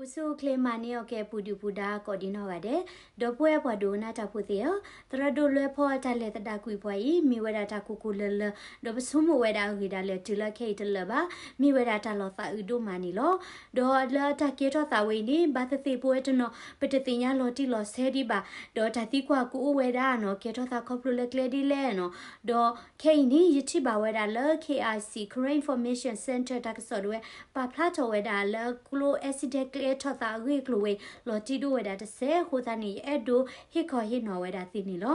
အိၣ်ဆူၣ်အိၣ်ချ့မၤန့ၢ်အီၣ်ကဲ ပူၤဒုၣ်ပူၤဒါကိးဒံနီၢ်ဂၤဒဲး, ဒီပုၢ်ဝဲၢ်ပှၤဒိကနၣ်တၢ်ဖိသ့ၣ်ဧၢ, သရၣ်ဒိၣ်လွဲဖီတၢ်လဲၤသဒၣ်ကွံာ်ပှၤအံၤ မ့ၢ်ဝဲဒၣ်တၢ်ကိၢ်ကိၢ်လၢၤလၢၤ, ဒီးပဆိကမိၣ်ဝဲဒၣ်အဂ့ၢ်ဒၣ်လဲာ်တုၤလၢခဲအံၤတလၢာ်ဘၣ်, မ့ၢ်ဝဲဒၣ်တၢ်လီၤသးအုးဒိၣ်မးန့ၣ်လီၤ. ဒီးလၢတၢ်ကဲထီၣ်သးဝဲအံၤန့ၣ် ဘၣ်သ့ၣ်သ့ၣ်ပဝဲတနီၤ ပတသ့ၣ်ညါလီၤတံၢ်လီၤဆဲးဒံးဘၣ်, ဒီးတၢ်သံကွၢ်ကအိၣ်ဝဲဒၣ်နီၤ ကဲထီၣ်သးခီဖျိလၢကျဲဒ်လဲၣ်နီၤ, ဒီးခဲအံၤန့ၣ် ယထံၣ်ဘၣ်ဝဲဒၣ်လၢ K I C Karen Information Center တၢ်ကစီၣ်ဒၣ်ဝဲ ပာ်ဖျါထီၣ်ဝဲဒၣ်လၢကျိ accident ကျဲထီၣ်သးအဂ့ၢ်အကျိၤဝဲ လီၤတံၢ်ဒိၣ်ဝဲဒၣ်တစဲးအဃိသတးန့ၣ် ယအဲၣ်ဒိးဟ့ၣ်ခီဟ့ၣ်နီၤဝဲဒၣ်သုန့ၣ်လီၤ.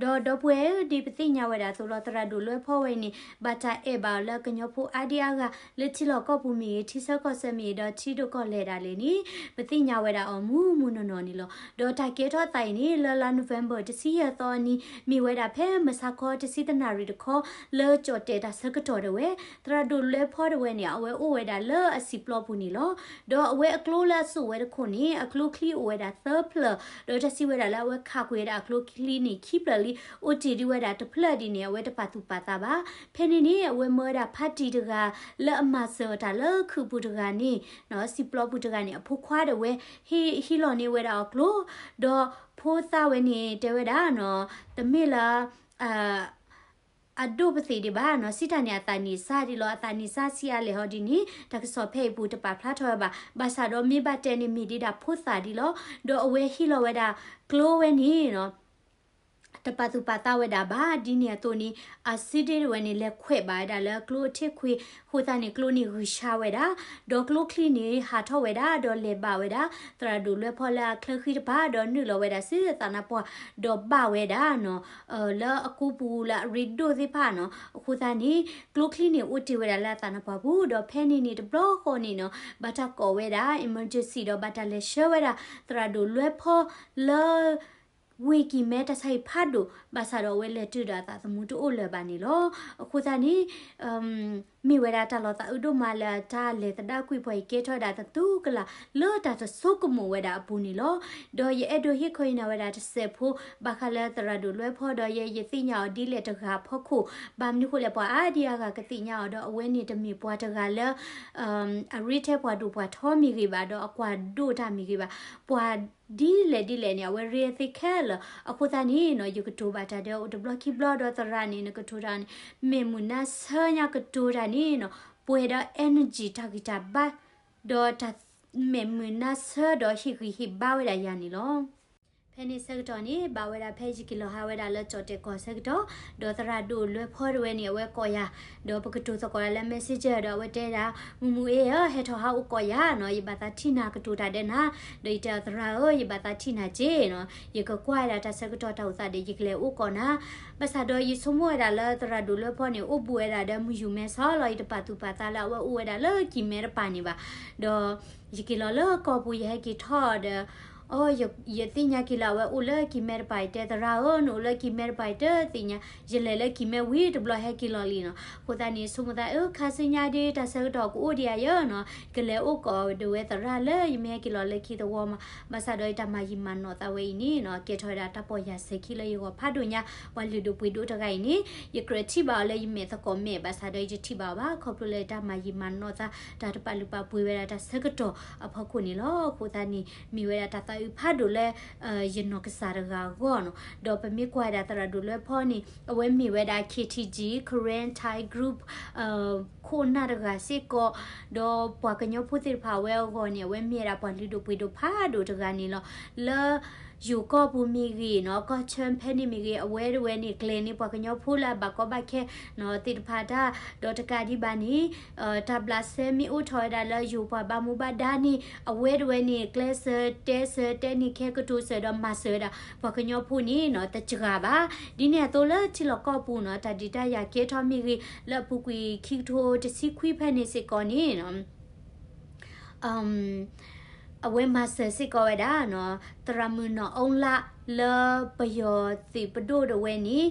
ဒီးဒီပုၢ်ဝဲၢ်ဧၢ ဒ်ပသ့ၣ်ညါဝဲဒၣ်အသိးလီၤ သရၣ်ဒိၣ်လွဲဖီဝဲအံၤန့ၣ် ဘၣ်တၢ်အဲၣ်ဘၣ်အီၤလၢကညီဖိအါဒံအါဂၤ လၢထံလီၢ်ကီၢ်ပူၤမ့ၢ်ဂ့ၤ ထံဆၢကီၢ်ဆၢမ့ၢ်ဂ့ၤ ဒီးထံဒိၣ်ကီၢ်လဲၢ်ဒၣ်လဲာ်န့ၣ် ပသ့ၣ်ညါဝဲဒၣ်အီၤမူမူနီၢ်နီၢ်န့ၣ်လီၤ. ဒီးတၢ်ကဲထီၣ်သးအံၤန့ၣ် လၢလါ November တဆံယဲၢ်သီအနံၤ မ့ၢ်ဝဲဒၣ်ဖဲမုၢ်ဆါခီတဆံတနၣ်ရံၣ်တခီ လၢကၠီၣ်တဲၣ်တၢ်ဆၢကတီၢ်ဒၣ်ဝဲ သရၣ်ဒိၣ်လွဲဖီဒၣ်ဝဲန့ၣ် အဝဲအိၣ်ဝဲဒၣ်လၢအစံာ်ပျီပူၤန့ၣ်လီၤ. ဒီးအဝဲအကျိလၢအစိာ်ဝဲတခိၣ်န့ၣ် အကျိချံအိၣ်ဝဲဒၣ်သၢဖျၢၣ်, ဒီးတၢ်စံးဝဲဒၣ်လၢအဝဲခးကွံာ်ဝဲဒၣ်အကျိချံန့ၣ်ခံဖျၢၣ်လံ, အိၣ်တ့ၢ်ဒံးဝဲဒၣ်တဖျၢၣ်ဒ်န့ၣ် အဝဲတပာ်သူၣ်ပာ်သးဘၣ်. ဖဲန့ၣ်န့ၣ် အဝဲမၢဝဲဒၣ်ဖါတံၢ်တဂၤ လၢအမၤစၢၤအီၤတၢ်လၢခုးပူၤတဂၤန့ၣ် စံာ်ပျီပူၤတဂၤန့ၣ် အဖိခွါဒၣ်ဝဲ ဟ့ၣ်လီၤန့ၢ်ဝဲဒၣ်အီၤကျိ, ဒီးဖိသၣ်ဝဲန့ၣ် တဲဝဲဒၣ်နီၤ တမ့ၢ်လၢ အဒိၣ်ပသ့ၣ်ဒံးဘၣ်နီၤ, စံးတၢ်န့ၣ် အသးနံၣ်စၢ်ဒံးလီၤ, အသးနံၣ်စၢ်ဆံးအါလဲၣ်ဟီဒ်န့ၣ် တၢ်ကစီၣ်ဖဲအံၤပူၤတပာ်ဖျါထီၣ်ဝဲဘၣ်. ဘၣ်ဆၣ်ဒီးမ့ၢ်ဘၣ်တဲန့ၣ် မ့ၢ်ဒံးဒၣ်ဖိသၣ်ဒံးလီၤ. ဒီးအဝဲဟ့ၣ်လီၤဝဲဒၣ်ကျိဝဲန့ၣ်နီၤ တပာ်သူၣ်ပာ်သးဝဲဒၣ်ဘၣ်, ဒ်န့ၣ်အသိးန့ၣ် အစုဒ့တဝဲန့ၣ် လဲၤခွဲးဘၣ်ဝဲဒၣ်လၢကျိအထ့ၣ်ခွ့အဃိသတးန့ၣ် ကျိန့ၣ်ဂုၤဆါဝဲဒၣ်, ဒီးကျိချံန့ၣ်ဟးထီၣ်ဝဲဒၣ် ဒီးလဲၤဘၣ်ဝဲဒၣ် သရၣ်ဒိၣ်လွဲဖီလၢအချၢဃံတဖၣ် ဒီးနုာ်လီၤဝဲဒၣ်ဆူအသးနါပှၢ် ဒီးဘၣ်ဝဲဒၣ်နီၤ လၢအကူပူၤလၢအရ့ဒိၣ်သ့ၣ်တဖၣ်နီၤ. အဃိသတးန့ၣ် ကျိချံန့ၣ်အိၣ်တ့ၢ်ဝဲဒၣ်လၢအသးနါပှၢ်ပူၤ ဒီးဖဲန့ၣ်န့ၣ်တဘျီဃီန့ၣ်နီၤ ဘၣ်တၢ်ကိးဝဲဒၣ် emergency ဒီးဘၣ်တၢ်လဲၤဆှၢဝဲဒၣ် သရၣ်ဒိၣ်လွဲဖီလၢ ဝ့ၢ်ကံၢ်မဲတၢ်ဆါဟံၣ်ဖးဒိၣ်, ဘၣ်ဆၣ်ဒီးအဝဲလဲၤတုၤဒီးအသးသမူတအိၣ်လၢၤဘၣ်န့ၣ်လီၤ. အဃိသတးန့ၣ် မ့ၢ်ဝဲဒၣ်တၢ်လီၤသးအုးဒိၣ်မးလၢတၢ်လဲၤသဒၣ်ကွံာ်ပှၤအံၤကဲထီၣ်ဝဲဒၣ်တတူၢ်ကလာ် လၢတၢ်တဆိကမိၣ်ဝဲဒၣ်အပူၤန့ၣ်လီၤ. ဒီးယအဲၣ်ဒိးဟ့ၣ်ခီဟ့ၣ်နီၤဝဲဒၣ်တစဲးဖိ ဘၣ်ဃးလၢသရၣ်ဒိၣ်လွဲဖီဒီး ယဲယသ့ၣ်ညါအီၤဒ်လဲၣ်တဂၤအဖီခိၣ်, ဘၣ်မနုၤဃိလဲၣ် ပှၤအါဒံအါဂၤကသ့ၣ်ညါအီၤဒီး အဝဲန့ၣ်တမ့ၢ်ပှၤတဂၤလၢ အရ့ထဲပှၤဒိၣ်ပှၤထီမ့ၢ်ဂ့ၤဘၣ် ဒီးအကွၢ်ဒိၣ်တၢ်မ့ၢ်ဂ့ၤဘၣ်, ပှၤဒ်လဲၣ်ဒ်လဲၣ်န့ၣ် အဝဲရ့သ့ခဲလၢာ်. အဃိသတးန့ၣ်နီၤ ယကတိၤဘၣ်တၢ်ဒီးအိၣ်တဘျီခံဘျီဒီးသရၣ်န့ၣ် နကတိၤတၢ်န့ၣ် မဲာ်မုာ်နါဆၢညါကတိၤတၢ်န့ၣ်နီၤ ပှဲၤဒီး energy တၢ်ဂံၢ်တၢ်ဘါ ဒီးတၢ်မဲာ်မုာ်နါဆၢဒီးဟ့ၣ်ဂံၢ်ဟ့ၣ်ဘါဝဲဒၣ်ယၤန့ၣ်လီၤ. ဖဲန့ၣ်ဆၢကတီၢ်န့ၣ် ဘၣ်ဝဲဒၣ်ဖဲယက့ၤလီၤဟးဝဲဒၣ်လၢကၠီၣ်တဲၣ်ကီၢ်ဆၢကတီၢ်, ဒီးသရၣ်ဒိၣ်လွဲဖီတဝဲန့ၣ် အဝဲကိးယၤ, ဒီးပကတိၤသကိးဒၣ်လၢ messenger ဒီးအဝဲတဲဒၣ် မုၢ်မုၢ်အ့ဧၢ ဟဲထီၣ်ဟးအိၣ်ကိးယၤနီၤ, ယဘၣ်သးထံၣ်နၤကတိၤတၢ်ဒီးနၤ, ဒီးယတဲအီၤသရၣ်ဧၢ ယဘၣ်သးထံၣ်နၤက့နီၤ, ယကကွၢ်ဝဲဒၣ်တၢ်ဆၢကတီၢ်တၢ်အိၣ်သးဒီး ယကလဲၤအိၣ်ကိးနၤ ဘၣ်ဆၣ်ဒီးယဆိကမိၣ်ဝဲဒၣ်လၢသရၣ်ဒိၣ်လွဲဖီန့ၣ် အိၣ်ဘူးဝဲဒၣ်ဒီးမုၢ်ယူၢ်မဲဆီလီၤ, ယတပာ်သူၣ်ပာ်သးလၢအဝဲအိၣ်ဝဲဒၣ်လၢကံၢ်မဲတပၤန့ၣ်ဘၣ်. ဒီးယက့ၤလီၤလၢကီၢ်ပူၤ ယဟဲက့ၤထီၣ်ဒီး အိ ယသ့ၣ်ညါက့ၤလၢအဝဲအိၣ်လၢကံၢ်မဲတပၤ ယတဲသရၣ်ဧၢ နအိၣ်လၢကံၢ်မဲတပၤ ယတသ့ၣ်ညါ, ယလဲၤလၢကံၢ်မဲဝံၤတဘျီဟဲက့ၤလီၤလံနီၤ. အဃိသတးန့ၣ် ဆိကမိၣ်သး အၢ ခါဆူညါဒ်တၢ်ဆၢကတီၢ်ကအိၣ်ဒံးဧါယဲနီၤ, ကလဲၤအိၣ်ကိးဒၣ်ဝဲသရၣ်လၢယမ့ၢ်ဟဲက့ၤလီၤလၢခံသဝီမး, ဘၣ်ဆၣ်ဒီးယတၢ်မၤယံာ်မၤနီၢ်သးဝဲအံၤန့ၣ်နီၤ ကဲထီၣ်ဝဲဒၣ်တၢ်ပီၢ်ယၢ်စဲၤခံလၢယဂီၢ်ဖးဒိၣ်ညါ, ပှၤလုၢ်ဒိၣ်ပှ့ၤဒိၣ်တဂၤအံၤန့ၣ် ယကြၢးထံၣ်ဘၣ်အီၤလၢယမဲာ်သကိးမဲာ် ဘၣ်ဆၣ်ဒီးယတထံၣ်ဘၣ်အီၤဘၣ် ခီဖျိလၢယတၢ်မၤယံာ်မၤနီၢ်သး တၢ်တပာ်လုၢ်ပာ်ပှ့ၤဝဲဒၣ်တၢ်ဆၢကတီၢ်အဖီခိၣ်န့ၣ်လီၤ. အဃိသတးန့ၣ် မ့ၢ်ဝဲဒၣ်တၢ်သးအုးဖးဒိၣ်လၢ ယနီၢ်ကစၢ်တဂၤအဂီၢ်နီၤ, ဒီးပမ့ၢ်ကွၢ်ဝဲဒၣ်သရၣ်ဒိၣ်လွဲဖီန့ၣ် အဝဲမ့ၢ်ဝဲဒၣ် K T G Karen Thai Group ခိၣ်နၢ်တဂၤစ့ၢ်ကီး, ဒီးပှၤကညီဖိသ့ၣ်တဖၣ်အဝဲအဂီၢ်န့ၣ် အဝဲမ့ၢ်ဝဲဒၣ်ပှၤလုၢ်ဒိၣ်ပှ့ၤဒိၣ်ဖးဒိၣ်တဂၤန့ၣ်လီၤ. လၢယိၤကီၢ်ပူၤမ့ၢ်ဂ့ၤနီၤ ကီၢ်ဆၢဖဲန့ၣ်မ့ၢ်ဂ့ၤ အဝဲတဝဲန့ၣ် ကျဲၤန့ၢ်ပှၤကညီဖိလၢအဘၣ်ကီဘၣ်ခဲနီၤ သ့ၣ်တဖၣ်တၢ်, ဒီးတကးဒံးဘၣ်န့ၣ် တၢ်ဘျးစဲမ့ၢ်အိၣ်ထီၣ်ဝဲဒၣ်လၢယိၤပှၤဘၣ်မူဘၣ်ဒါန့ၣ် အဝဲတဝဲန့ၣ် ကျဲးစၢးတဲစၢးတဲန့ၢ်ခဲ ကတိၤစၢၤဒီးမၤစၢၤဝဲဒၣ် ပှၤကညီဖိန့ၣ်နီၤ တစှၤဘၣ်. ဒ်န့ၣ်အသိးလၢထံလီၢ်ကီၢ်ပူၤနီၤ တၢ်ဒုးတၢ်ယၤကဲထီၣ်မ့ၢ်ဂ့ၤ လၢအပူၤကွံာ်ခံကထိတဆံခွံဖဲန့ၣ်စ့ၢ်ကီးန့ၣ်နီၤ အဝဲမၤစၢၤစ့ၢ်ကီးဝဲဒၣ်နီၤ သရၣ်မုၣ်နီၢ်အူလး လၢပယီၤသုးပဒိၣ်တဝဲန့ၣ်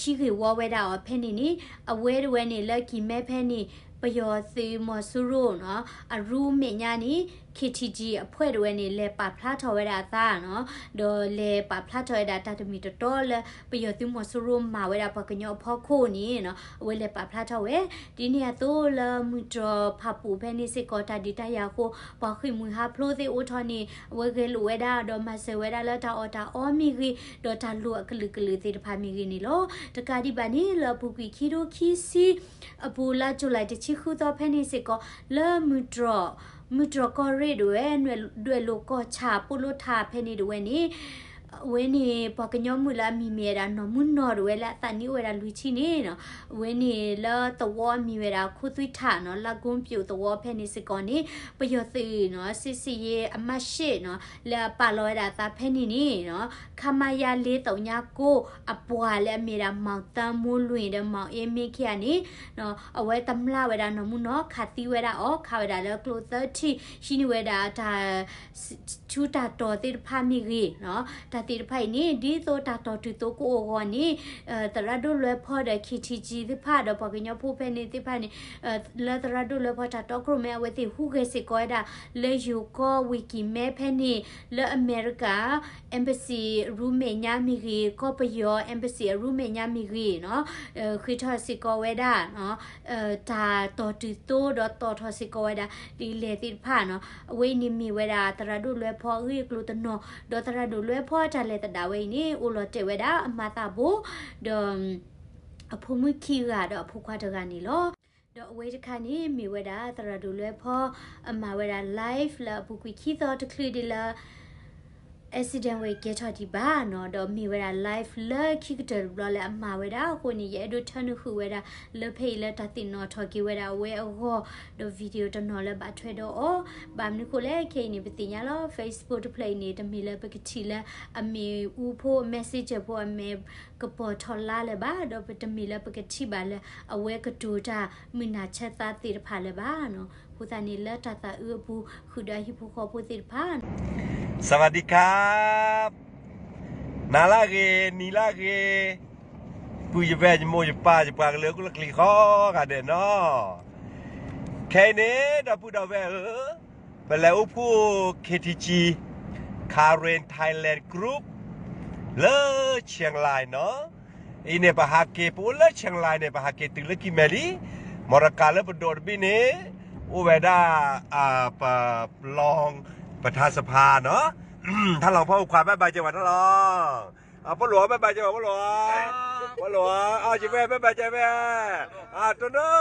ဟံးဂ့ၢ်ဝီဝဲဒၣ်အီၤဖဲန့ၣ်န့ၣ် အဝဲတဝဲန့ၣ်လၢကံၢ်မဲဖဲန့ၣ် ပယီၤသုးမီၤစိရိၤနီၤ အရူမဲာ်ညါန့ၣ် KTG အဖွဲ့တဝဲန့ၣ် လဲၤပာ်ဖျါထီၣ်ဝဲဒၣ်အသးနီၤ, ဒီးလဲၤပာ်ဖျါထီၣ်ဝဲဒၣ်တၢ်တမ့ၢ်တတီလၢ ပယီၤသုးမီၤစိရိၤမၤဝဲဒၣ်ပှၤကညီအဖီခိၣ်န့ၣ်နီၤ, အဝဲလဲၤပာ်ဖျါထီၣ်ဝဲ ဒ်န့ၣ်အသိးလၢမုၢ်တြီၢ်ဖၣ်ပူၣ်ဖဲန့ၣ်စ့ၢ်ကီး တၢ်ဒုးတၢ်ယၤအဃိ ပှၤဃ့ၢ်မှံဟးဖျိးသ့ၣ်အိၣ်ထီၣ်န့ၣ် အဝဲဂဲၤလိာ်ဝဲဒၣ် ဒီးမၤစၢၤဝဲဒၣ်လၢတၢ်အီၣ်တၢ်အီမ့ၢ်ဂ့ၤ, ဒီးတၢ်လိၣ်အကလုာ်ကလုာ်သ့ၣ်တဖၣ်မ့ၢ်ဂ့ၤန့ၣ်လီၤ. တကးဒံးဘၣ်န့ၣ် လၢအပူၤကွံာ်ခံထိခံဆံ အပူၤလါ July တဆံဃုသီဖဲန့ၣ်စ့ၢ်ကီး လၢမုၢ်တြီၢ် မုၢ်တြီၢ်ကီၢ်ရ့ၣ်တဝဲ ဒွဲၣ်လိၤကီၢ်ဆၣ် ပိၣ်လိထးဖဲန့ၣ်တဝဲန့ၣ် အဝဲန့ၣ် ပှၤကညီမုၣ်လၢအမံၤမ့ၢ်ဝဲဒၣ်နီၢ်မုၢ်နီၢ်တဝဲလၢအသးနံၣ်အိၣ်ဝဲဒၣ်လွံၢ်ဆံန့ၣ်နီၤ, အဝဲန့ၣ်လၢသဝီအမံၤဝဲဒၣ်ခိသွံထးနီၤ လၢကိပျိၣ်သဝီဖဲန့ၣ်စ့ၢ်ကီးန့ၣ် ပယီၤသုးနီၤ စစ်ဆင်ရေးအမှတ်ရှစ်နီၤ လၢအပာ်လီၤဝဲဒၣ်အသးဖဲန့ၣ်န့ၣ်နီၤ ခမရ လေးသုညါကိုး အပှၤလၢအမ့ၢ်ဒၣ် မောင်သန်းမိုးလွင် ဒီး မောင်အေးမင်း ခံဂၤန့ၣ် အဝဲတမျၢ်ဝဲဒၣ်နီၢ်မုၢ်နီၢ် ခးသံဝဲဒၣ်အီၤ ခးဝဲဒၣ်လၢကျိသၢထံၣ် ဟံးန့ၢ်ဝဲဒၣ်တၢ် ဆူတၢ်တီၢ်သ့ၣ်တဖၣ်မ့ၢ်ဂ့ၤနီၤ, တၢ်သ့ၣ်တဖၣ်အံၤန့ၣ် ဒ်သိးတၢ်တီၢ်တုၤသိးကအိၣ်အဂီၢ်န့ၣ် သရၣ်ဒိၣ်လွဲဖီဒီး KTG သ့ၣ်တဖၣ် ဒီးပှၤကညီဖိဖဲန့ၣ်သ့ၣ်တဖၣ်န့ၣ် လၢသရၣ်ဒိၣ်လွဲဖီတၢ်တီခိၣ်ရိၣ်မဲ အဝဲသ့ၣ်ဟူးဂဲၤစ့ၢ်ကီးဝဲဒၣ် လၢယိၤကီၢ်ဝ့ၢ်ကံၤမဲဖဲန့ၣ် လၢအမဲရကၤ embassy အရူမဲာ်ညါမ့ၢ်ဂ့ၤ, ကီၢ်ပယီၤ embassy အရူမဲာ်ညါမ့ၢ်ဂ့ၤနီၤ, ဃ့ထီၣ်စ့ၢ်ကီးဝဲဒၣ် တၢ်တီၢ်တုၤသိးဒီးတီၢ်ထီၣ်စ့ၢ်ကီးဝဲဒၣ် ဒ်လဲၣ်သ့ၣ်တဖၣ်နီၤ, အဝဲအံၤန့ၣ်မ့ၢ်ဝဲဒၣ် သရၣ်ဒိၣ်လွဲဖီအဂ့ၢ်အကျိၤတနီၤ, ဒီးသရၣ်ဒိၣ်လွဲဖီအတၢ်လဲၤသဒၣ်ဝဲအံၤန့ၣ် အိၣ်လီၤတဲာ်ဝဲဒၣ်အမါသးဘိ, ဒီး အဖိမုၣ်ခံဂၤဒီးအဖိခွါတဂၤန့ၣ်လီၤ. ဒီးအဝဲတခါန့ၣ် မ့ၢ်ဝဲဒၣ်သရၣ်ဒိၣ်လွဲဖီ အမၤဝဲဒၣ် live လၢအပူၤကွံာ်ခံသီတချုးဒံးလၢ accident ဝဲကဲထီၣ်ဒံးဘၣ်နီၤ, ဒီးမ့ၢ်ဝဲဒၣ် live လၢခံကတၢၢ်တဘျီလၢအမၤဝဲဒၣ်အဃိန့ၣ် ယအဲၣ်ဒိးထၢနုာ်ဃုာ်ဝဲဒၣ် လၢဖဲအံၤလၢတၢ်သ့ၣ်နီၣ်ထီၣ်က့ၤဝဲဒၣ်အဝဲအဂီၢ်, ဒီး video တနီၤလၢဘၣ်ထွဲဒီးအီၤ, ဘၣ်မနုၤဃိလဲၣ် ခဲအံၤန့ၣ် ပသ့ၣ်ညါလီၤ Facebook တဖျၢၣ်အံၤန့ၣ် တမ့ၢ်လၢပကထံၣ်လၢအမ့ၢ်အူဖိ messenger ဖိအမဲာ်ကပီၤထီၣ်လါလၢၤဘၣ်, ဒီးပတမ့ၢ်လၢပကထံၣ်ဘၣ်လၢ အဝဲကတိၤတၢ်မုၢ်နၤဆၢသါသ့ၣ်တဖၣ်လၢၤဘၣ်နီၤ, အဃိသတးန့ၣ် လၢတၢ်သးအုးအပူၤ ဃုာ်ဒီးအဟံၣ်ဖိဃီဖိသ့ၣ်တဖၣ် สวัสดีครับ နၤလၢအဂ့ၤ နံၤလၢအဂ့ၤ, ပုၢ်ယဝဲၢ်ယမိၢ်ယပၢ်ယပှၤကလုာ်အကျိချံဃီဂၤဒဲးနီၤ, ခဲအံၤန့ၣ် ဒီပုၢ်ဒီဝဲၢ်ဧၢ, ပလဲၤအိၣ်ဖှိၣ် KTG Karen Thailand Group လၢ Chiang Mai နီၤ, အံၤန့ၣ် ပဟးက့ၤ ပအိၣ်လၢ Chiang Mai န့ၣ် ပဟးက့ၤတုၤလၢကံၢ်မဲလံ, မီတကၤလၢပဒိးတဘ့ၣ်န့ၣ် အိၣ်ဝဲဒၣ် ပ ပလီၢ် ပထါစဖါနီၤ, ထါလီၤဖီအိၣ်ခွါ ဘၣ်ဘၣ်ကဲဝဲထါလီၤ, အပီၣ်လိာ် ဘၣ်ဘၣ်ကဲဝဲ ပီၣ်လိာ်, ပီၣ်လိာ်, အယဝဲ ဘၣ်ဘၣ်ကဲဝဲ, အတနီၤ,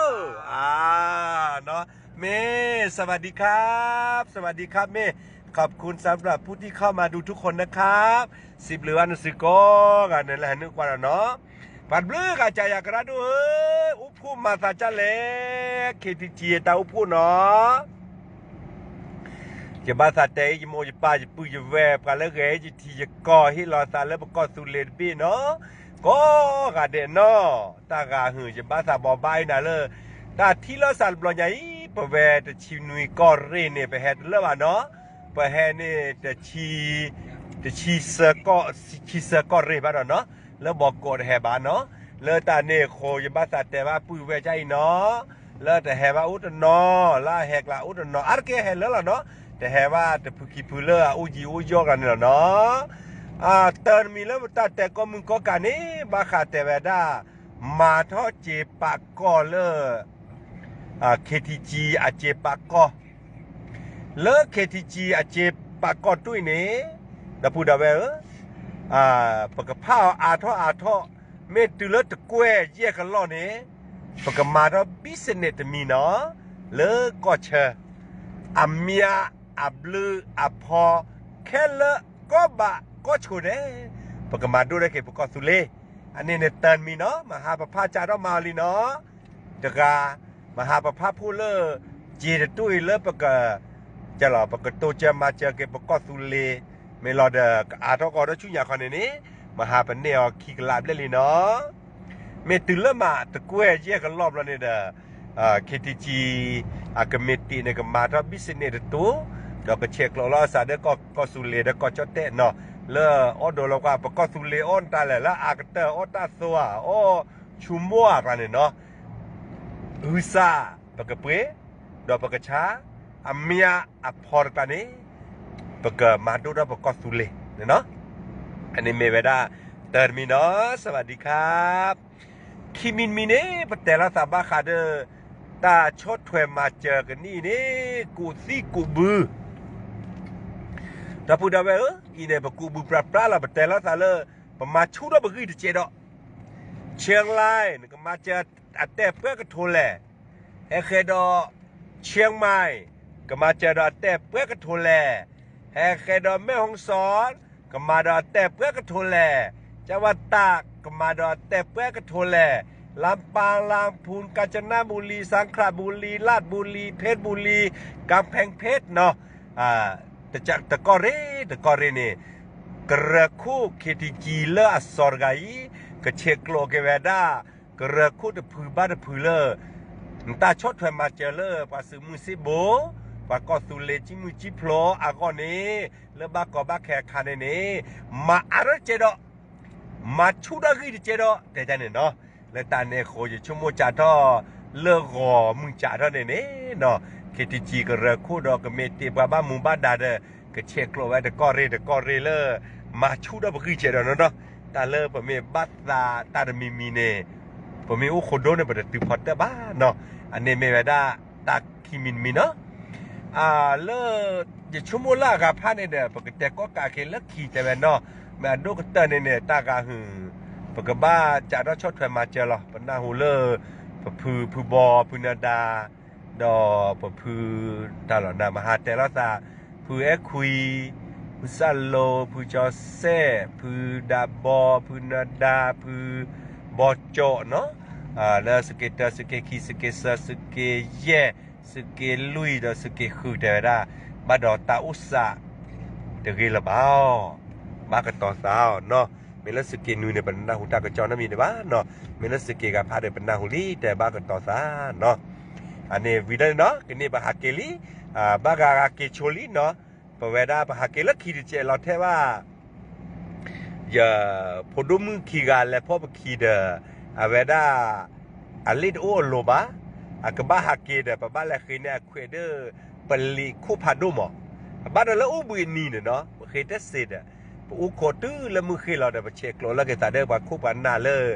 အ မ့ၢ် สวัสดีครับ สวัสดีครับ မ့ၢ် ขอบคุณสำหรับผู้ที่เข้ามาดูทุกคนนะครับ စံးဘျုးဘၣ်နစုကိးဂၤဒဲးလၢဟဲနုာ်ကွၢ်ဒီးနီၤ, ပှၤတဘျုးဂၤ ကယၤကရၢဒိၣ်ဧၢ, အိၣ်ဖှိၣ်မၤသးဒ်လဲၣ်, KTG တၢ်အိၣ်ဖှိၣ်နီၤ ယဘၣ်သးတဲ ယမိၢ်ယပၢ်ယပုၢ်ယဝဲၢ် ပှၤလၢဂဲၤယထံယကီၢ် ဟ့ၣ်လီၤသးလၢပကီၢ်သူလ့ၤတဘ့ၣ်နီၤ, ကိးဂၤဒဲးနီၤ, တၢ်ဂၤဟုၣ် ယဘၣ်သးဘိးဘၣ်အံၤနၤလၢ တၢ်ထံၣ်လိာ်သးတဘျီညါအံၤ ပဝဲတဆံနွံကီၢ်ရ့ၣ်န့ၣ် ပဟဲတလၢာ်ဘၣ်နီၤ, ပဟဲန့ၣ် တဆံ တဆံဆၢကီၢ် ဆံဆၢကီၢ်ရ့ၣ်ဘၣ်ဒီးနီၤ, လၢဘီကီးတဟဲဘၣ်နီၤ, လၢတၢ်န့ၣ်အဃိ ယဘၣ်သးတဲဘၣ်ပုၢ်ဝဲၢ်ကအံၤနီၤ, လၢတဟဲဘၣ်အိၣ်တနီၤ လၢအဟဲကျါအိၣ်တနီၤ အါတက့ၢ်ဟဲလၢလီၤနီၤ, တဟဲဘၣ်တဖုခံဖုလၢအအိၣ်ယံၤအိၣ်ယီၢ်ကျါန့ၣ်လီၤနီၤ, တၢ်တမံၤလၢပတၢ်တဲကိးမုၢ်ကိးကးန့ၣ် ဘၣ်ဃးတဲဝဲဒၣ် မၤထီၣ်စ့ပာ်ကီၢ်လၢ KTG အစ့ပာ်ကီၢ် လၢ KTG အစ့ပာ်ကီၢ်တွံၢ်န့ၣ် ဒီပုၢ်ဒီဝဲၢ်ဧၢ, ပကဖးအီၤအါထီၣ်အါထီၣ်, မ့ၢ်တုၤလၢတကွဲၢ်ယဲၢ်ကလီၢ်န့ၣ် ပကမၤထီၣ် business တမံၤနီၤ, လၢကီၢ်ဆၢ အမံၤအဘျုးအဖီ ခဲလၢာ်ကီၢ်ဘးကီၢ်ဆိးန့ၣ် ပကမၤဒိၣ်ထီၣ်က့ၤပကီၢ်သူလ့ၤ, အန့ၣ်န့ၣ်တၢ်တမံၤနီၤ, မဟါပဖးစးထီၣ်မၤအီၤလံနီၤ, တဂၤ မဟါပဖးဖှိၣ်လၢ စ့တတွံၢ်အံၤလၢပက ပကတိစၢၤမၤစၢၤက့ၤပကီၢ်သူလ့ၤ, မ့ၢ်လီၤဒီး ကအါထီၣ်ကီးဒီးဆူညါခီန့ၣ်န့ၣ် မဟါပန့ၢ်အီၤခံကလးဘျဲၣ်လံနီၤ, မ့ၢ်တုၤလၢမးတကွဲၢ်ယဲၢ်ကလီၢ်ဘျီန့ၣ်ဒီး KTG အကမံးတံာ်န့ၣ် ကမၤထီၣ် business တတိၤ, ဒီးကဆဲးကျိးလီၤအသးဒီးကီၢ်သူလ့ၤဒီးကီၢ်ကၠီၣ်တဲၣ်နီၤ, လၢအီၣ်ဒိးလီၤကွၢ် ပကီၢ်သူလ့ၤအီၣ်နတၢ်လဲၣ် လၢအကတၢၢ်အီၣ်တၢ်သိဧါ အီၣ်ဆူမိၢ်ဧါကျါန့ၣ်နီၤ, ဂုၢ်စၢ်ပကပှ့ၤ, ဒီးပကဆါ အမ့ၢ်အဖီတကျါန့ၣ် ပကမၤဒိၣ်ထီၣ်ပကီၢ်သူလ့ၤန့ၣ်နီၤ. အန့ၣ်မ့ၢ်ဝဲဒၣ် တၢ်တမံၤနီၤ စဝၤဒံခါ ခံမံၤတမံၤန့ၣ် ပတဲလိာ်သးဘၣ်ဃးဒီး တၢ်ဆီၣ်ထွဲမၤစၢၤကနံၣ်အံၤန့ၣ် ကူးသံကူးဘု ဒီပုၢ်ဒီဝဲၢ်ဧၢ, အံၤန့ၣ် ပကူးဘုပြးပြးလီၤ. ပတဲလိာ်သးလၢ ပမၤဆူၣ်ထီၣ်ပဂံၢ်တကဲးဒီး Chiang Mai န့ၣ် ကမၤစၢၤအတဲာ်ပှဲၤကထိလဲၣ်, ဟဲဃဲဒီး Chiang Mai ကမၤစၢၤဒီးအတဲာ်ပှဲၤကထိလဲၣ်, ဟဲဃဲဒီး Mae Hong Son ကမၤဒီးအတဲာ်ပှဲၤကထိလဲၣ်, ကၠၣ်ဝါတၢ် ကမၤဒီးအတဲာ်ပှဲၤကထိလဲၣ်, လၣ်ပၣ် လၣ်ဖူၣ် ကၣ်စနၣ်ဘူလံ စၣ်ခရၣ်ဘူလံ လၢၣ်ဘူလံ ဖ့ၣ်ဘူလံ ကၣ်ဖဲၣ်ဖ့ၣ်နီၤ တကီၢ်ရ့ၣ်တကီၢ်ရ့ၣ်န့ၣ် ကရၢခိၣ် ခ့ထံကံ လၢအစီၤတဂၤအံၤ ကဆဲးကျိးက့ၤဝဲဒၣ် ကရၢခိၣ်တဖုဘၣ်တဖုလၢ နတၢ်ဆီၣ်ထွဲမၤစၢၤလၢ ပှၤစုးမုၢ်စံးဘိ, ပှၤကီၢ်သူလ့ၤကံမုၢ်ကံဖျိအဂီၢ်န့ၣ် လၢဘၣ်ကီဘၣ်ခဲအခါန့ၣ်န့ၣ် မၤအါထီၣ်တကဲးဒီး မၤဆူၣ်ထီၣ်ဂံၢ်တကဲးဒီး တဲဒ်န့ၣ်နီၤ. လၢတၢ်န့ၣ်အဃိ ယဆိကမိၣ်ကးထီၣ် လၢဂီၤမုၢ်ကးထီၣ်န့ၣ်န့ၣ်နီၤ ခ့ထံကံ ကရၢခိၣ်ဒီးကမ့ၢ်တ့ၢ်ပှၤဘၣ်မူဘၣ်ဒါဒီး ကဆဲးကျိးဝဲတကီၢ်ရ့ၣ်တကီၢ်ရ့ၣ်လၢ မၤဆူၣ်ထီၣ်ပဂံၢ်ကဲးဒီးနီၤနီၤ. တၢ်လၢပမ့ၢ်ဘၣ်သးတၢ်တမံၤမံၤန့ၣ် ပမ့ၢ်အိၣ်ခိၣ်ဒိၣ်န့ၣ် ပတတုၤဖီတၢၣ်ဘၣ်နီၤ. အန့ၣ်မ့ၢ်ဝဲဒၣ် တၢ်ခံမံၤတမံၤနီၤ. လၢ ယဆိကမိၣ်လၢအဂၤဖးန့ၣ်ဒီး ပကတဲကီၣ်ကးက့ၤလၢခံတဲဝဲနီၤ. မ့ၢ်အဒိၣ်ကတၢၢ်န့ၣ်န့ၣ် တၢ်ဂၤဟုၣ် ပကဘၣ်ကးထီၣ်ဆီၣ်ထွဲမၤစၢၤလီၤ. ပနၢ်ဟူလၢ ပဖုဖုဘီ ဖုနၤဒါ ဒီးပဖု တၢ်လီၤနၤ မဟါတဲလိာ်သး ဖုအဲၣ်ခွံ ဖုစၢ်လိ ဖုကၠီစဲၣ် ဖုဒးဘီ ဖုနၤဒါ ဖုဘီကၠီနီၤ လၢစက့တၢ စက့ခံ စက့သၢ စက့ယဲၢ် စက့လွံၢ်ဒီးစက့ဃုတဲဝဲဒၣ် ဘၣ်ဒီးတၢ်အိၣ်စး တဂ့ၤလၢၤဘၣ်အီၤ ဘၣ်ကတီၤသးအီၤနီၤ. မ့ၢ်လၢစက့နွံန့ၣ် ပနၢ်ဟူတၢ်ကစီၣ်နီတမံၤဒံးဘၣ်နီၤ. မ့ၢ်လၢစက့ဂၤဖးဒီး ပနၢ်ဟူလံ တဲဘၣ်ကတီၤသးနီၤ. အန့ၣ်ဝံၤလၢန့ၣ်နီၤ ကန့ၢ်ပဟးက့ၤလံ ဘၣ်ဂၤဂၤက့ၤဆိလံနီၤ. ပဝဲဒၣ်ပဟးက့ၤလၢခံတကဲးလီၤထဲဘၣ် ယဖိဒိၣ်မုၣ်ခံဂၤလဲၤဖီၣ်ပခံဒီး အဝဲဒၣ် အလ့ၣ်တအိၣ်အလိၤဘၣ်. အကဘၣ်ဟးက့ၤဒီး ပဘၣ်လဲၤဃ့န့ၢ်အခွဲးဒီး ပလံာ်ခိၣ်ဖးဒိၣ်မး. အဘၣ်ဒီးလၢအိၣ်ဘှံးအနံၤန့ၣ်နီၤ ပဃ့တစ့ဒီး ပအိၣ်ခိးတုၤလၢမုၢ်ဃ့ၢ်လီၤဒီး ပဆဲးကျိးလၢက့ၤသးဒီးပှၤခိၣ်ပှၤနၢ်လၢ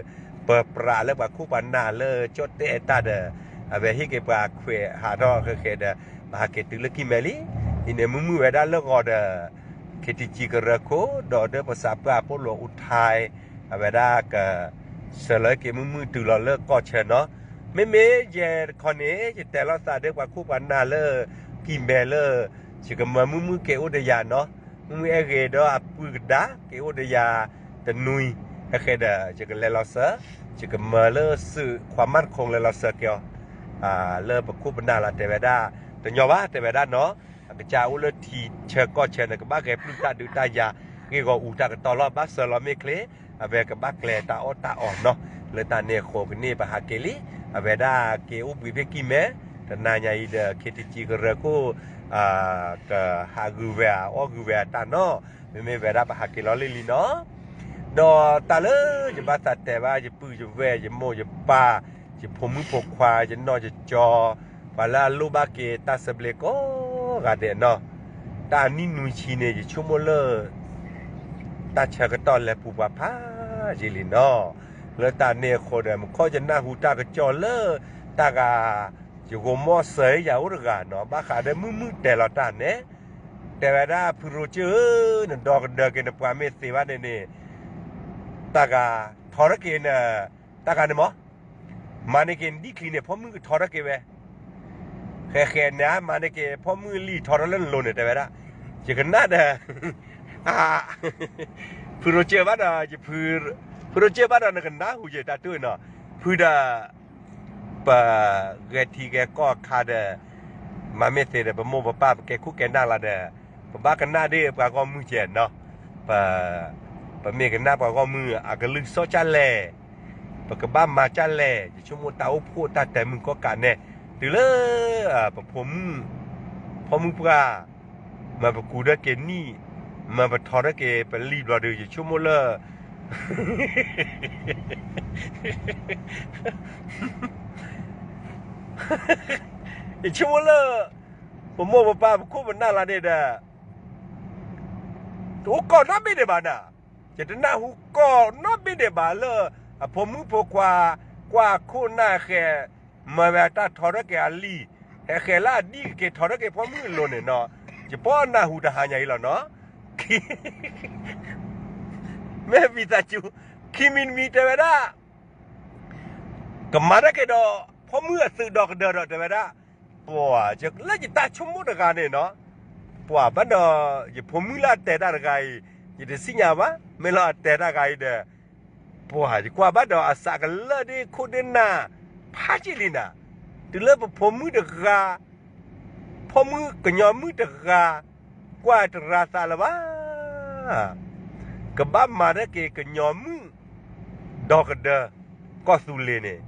ပပြးလၢပှၤခိၣ်ပှၤနၢ်လၢကၠီၣ်တဲၣ်တၢ်ဒီး အဝဲဟ့ၣ်က့ၤပှၤခွဲးဟးထီၣ်ဃဲဃဲဒီး ပဟးက့ၤတုၤလၢခံမဲာ်လံ. အံၤန့ၣ်မုၢ်မုၢ်ဝဲဒၣ်လၢဂီၤဒီး ခ့ထံကံကရၢခိၣ် ဒီးဒီးပသးပှၢ်ဖိလီၤအူထဲ အဝဲဒၣ်က ဆှၢလီၤက့ၤမုၢ်မုၢ်တုၤလီၤလၢကီၢ်ဆၢနီၤ. မ့မ့ၢ်ယဲတခီန့ၣ် ယတဲလိာ်သးဒီးပှၤခိၣ်ပှၤနၢ်လၢ ကံၢ်မဲာ်လၢ ယကမၤမုၢ်မုၢ်က့ၤအိၣ်ဒီးယၤနီၤ. မုၢ်မုၢ်အဲၣ်ဂ့ၤဒီးအပုၢ်ကဒါ က့ၤအိၣ်ဒီးယၤတနွံ အဃဲဒီး ယကလဲၤလီၤစၢၤ ယကမၤလၢစုးခွါမၢ်တခိၣ်လဲၤလီၤစၢၤက့ၤအီၤ လၢပခိၣ်ပနၢ်လီၤတဲဝဲဒၣ် တညီဘၣ်တဲဝဲဒၣ်နီၤ. အကစၢ်အိၣ်လၢထံဆၢကီၢ်ဆၢန့ၣ် ကဘၣ်ဂဲၤပျုၢ်တၢ်ဒုးတၢ်ယၤ ဂ့ၢ်ဂီၢ်အူတၢ်ကတီၤလီၤ ဘၣ်စၢၤလီၤမ့ၢ်ချ့ အဝဲကဘၣ်ကျဲၤတၢ်အီၣ်တၢ်အီနီၤ. လၢတၢ်န့ၣ်အဃိကန့ၢ်ပဟးက့ၤလံ အဝဲဒၣ်က့ၤအိၣ်ဘှံးဖဲကံၢ်မဲာ် တနၤညါအံၤဒီး ခ့ထံကံကရၢခိၣ် ကဟးဂုာ်ဝဲအီၣ်ဂုာ်ဝဲအတၢ်နီၤ. မ့မ့ၢ်ဝဲဒၣ်ပဟးက့ၤလီၤလံလံနီၤ. ဒီးတၢ်လၢယဘၣ်သးတဲဘၣ် ယပုၢ်ယဝဲၢ် ယမိၢ်ယပၢ် ယဖိမုၣ်ဖိခွါ ယနီၢ်ယကၠီ ပှၤလၢအလိၣ်ဘၣ်က့ၤတၢ်သဘျ့ကိးဂၤဒဲးနီၤ. တၢ်နံၣ်နွံဆံန့ၣ် ယဆိကမိၣ်လၢ တၢ်ဆၢကတီၢ်လဲၤပူၤပှၤဖးယံာ်လံနီၤ. လၢတၢ်န့ၣ်အဃိဒီး မုၢ်ခီယနၢ်ဟူတၢ်ကစီၣ်လၢ တၢ်ဂၤ ယဂီၤမီၢ်စၢၤယၤအိၣ်တဂၤနီၤ ဘၣ်ဃးဒီးမုၢ်မုၢ်တဲလီၤတၢ်န့ၣ် တဲဝဲဒၣ် ဖုရိကၢၢ်ဧၢ နဒီကဒၢက့ၤနပှၤမ့ၢ်သ့ဘၣ်န့ၣ်န့ၣ် တၢ်ဂၤ ထီထီၣ်က့ၤန တၢ်ဂၤန့ၣ်မး မၤန့ၢ်က့ၤနဒံၣ်ချံန့ၣ် ဖီမုၢ်ကထီထီၣ်က့ၤဝဲ ဃဲဃဲန့ၣ် မၤန့ၢ်က့ၤဖီမုၢ်လံထီထီၣ်လၢနလိၤန့ၣ် တဲဝဲဒၣ် ယကနၣ်ဒီး ဖုရိကၢၢ်ဘၣ်ဒီး ဖုရိကၢၢ်ဘၣ်ဒီးနကနၢ်ဟူယတၢ်တူၢ်နီၤ ဖုဒီး ပဂဲၤထံဂဲၤကီၢ်အခါဒီး မၤမ့ၢ်သ့ဒီး ပမိၢ်ပပၢ်ပကဲခိၣ်ကဲနၢ်လီၤဒီး ပဘၣ်ကနၣ်ဒ်ပှၤဂီၢ်မုၢ်ကဲနီၤ ပ ပမ့ၢ်ကနၣ်ပှၤဂီၢ်မုၢ်အကလုၢ်စီၣ်ကၢ်လဲၣ် ပကဘၣ်မၤကၢ်လဲၣ် ယဆိကမိၣ်တၢ်အိၣ်ဖှိၣ်တၢ်တဲမုာ်ကီၢ်ကးန့ၣ် တုၤလၢ ပဖိမုၣ် ဖိမုၣ်ပှၢ် မၤပကူးထီၣ်က့ၤနံၣ် မၤပထီထီၣ်က့ၤပလံၤဘျီဒီး ယဆိကမိၣ်လၢ ယဆိကမိၣ်လၢ ပမိၢ်ပပၢ်ပခိၣ်ပနၢ်လီၤန့ၣ်ဒီး တအိၣ်ကီၢ်နီတဘ့ၣ်ဒံးဘၣ်နၤ, ယတနၢ်ဟူကီၢ်နီတဘ့ၣ်ဒံးဘၣ်လၢ အဖိမုၣ်ဖိခွါ ကွၢ်ခိၣ်နၢ်ဃဲၤ မၤဝဲတၢ်ထီထီၣ်က့ၤအလံာ်, ဟဲဃဲၤလၢအဒံၣ်က့ၤထီထီၣ်က့ၤဖိမုၣ်အလိၤန့ၣ်နီၤ, ယပီၢ်နၢ်ဟူတဟါညါအံၤလီၤနီၤ, မ့ၢ်ဝံသးစူၤ, ခံမံၤတမံၤတဲဝဲဒၣ် ကမၤတၢ်က့ၤဒီး ဖိမုၣ်အသုးဒီးကဒၢဒီးတဲဝဲဒၣ်, ပှၤလၢယတၢ်ဆိကမိၣ်တဂၤန့ၣ်နီၤ, ပှၤဘၣ်ဒီး ယဖိမုၣ်လၢအတဲတၢ်တဂၤအံၤ, ယတသ့ၣ်ညါဘၣ်, မ့ၢ်လၢအတဲတၢ်ဂၤအံၤဒီး, ပှၤယကွၢ်ဘၣ်ဒီးအသးကလၢၢ်ဒ့ခိၣ်ဒ့နၢ် ဖးက့လံနၤ, တုၤလၢပဖိမုၣ်တဂၤ ဖိမုၣ်ကညီမုၣ်တဂၤ ကွၢ်တရၤသးလၢၤဘၣ်, ကဘၣ်မၤတၢ်က့ၤကညီမုၣ် ဒီးကဒၢ ကီၢ်သူလ့ၤန့ၣ်,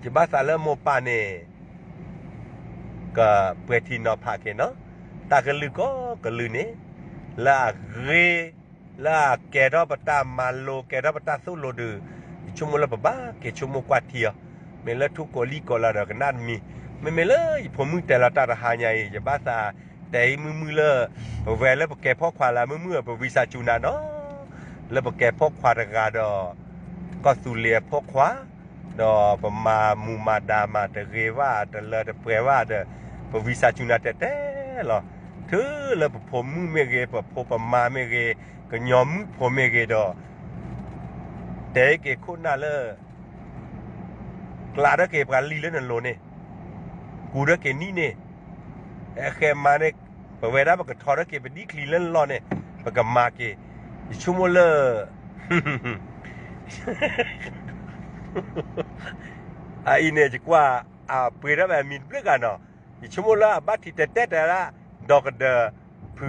ယဘၣ်သးလၢမိၢ်ပၢ်န့ၣ် ကပှဲၤထံနီၤဖးက့ၤနီၤ, တၢ်ကလုၢ်ကိးကလုၢ်န့ၣ် လၢအဂ့ၤ လၢအကဲထီၣ်ပတၢ်မၤလိ ကဲထီၣ်ပတၢ်သိၣ်လိဒုး, ယဆိကမိၣ်လၢပဘၣ်က့ၤဆိကမိၣ်ကွၢ်ထံအီၤ, မ့ၢ်လၢထူကိးလံၣ်ကိးလၢဒီးကနၣ်တမံၤ, မ့မ့ၢ်လၢယဖိမုၣ်တဲလီၤတၢ်တဟါညါအံၤ ယဘၣ်သးတဲအံၤမုၢ်မုၢ်လၢ ပဝဲလၢပကဲဖိခွါလၢမုၢ်မုၢ် ပဝံသးစူၤနၤနီၤ, လၢပကဲဖိခွါတဂၤဒီး ကီၢ်သူလ့ၤအဖိခွါ ဒီးပမၤမူမၤဒါမၤတဂ့ၤဘၣ် တလၢတပှဲၤဘၣ်ဒီး ပဝံသးစူၤနၤတဲတဲလီၤ. တုၤလၢပဖိမုၣ်မ့ၢ်ဂ့ၤ ပဖိပမါမ့ၢ်ဂ့ၤ ကညီမုၣ်ဖိမ့ၢ်ဂ့ၤဒီး တဲက့ၤခိၣ်နၢ်လၢ ကျးထီၣ်က့ၤပှၤလံာ်လၢနလိၤန့ၣ်, ကူထီၣ်က့ၤနံၣ်န့ၣ်, ဟဲဃဲမၤန့ၣ်, ပဝဲဒၣ်ပကထီထီၣ်က့ၤပဒံၣ်ချံလၢနလီၢ်န့ၣ်, ပကမၤက့ၤ, ယဆိကမိၣ်လၢ အအံၤန့ၣ် ယကွၢ် အပှ့ၤထီၣ်ဝဲအမံၤတဘျုးဂၤနီၤ, ယဆိကမိၣ်လၢအဘၣ်ထံးတဲတဲတၢ်ဒၣ် ဒီကဒၢ ဖု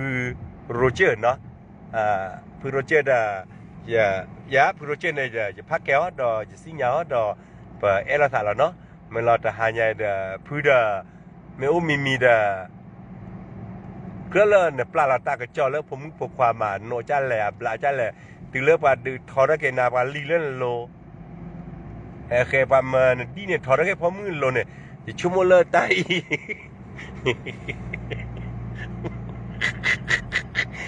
ရိကၢၢ်နီၤ, ဖုရိကၢၢ်ဒီး ယၤ ဖုရိကၢၢ်န့ၣ် ယဖးကဲအီၤဒီး ယသ့ၣ်ညါအီၤဒီး ပအဲၣ်လိာ်သးလီၤနီၤ, မ့ၢ်လီၤတဟါညါဒီး ဖုဒီး မ့ၢ်အိၣ်မံၤမံၤဒီး ကြၢးလၢနပျၢ်လီၤတၢ်ကစီၣ်လၢဖိမုၣ်ဖိခွါမး နိးကၢ်လဲၣ် အဘျးကၢ်လဲၣ်, တုၤလၢပှၤဒုးထီထီၣ်က့ၤနၤ ပှၤလံာ်လၢနလိၤ, ဟဲဃဲပှၤမၤနဒံၣ်န့ၣ် ထီထီၣ်က့ၤဖိမုၣ်လိၤန့ၣ်, ယဆိကမိၣ်လၢတၢ်အံၤ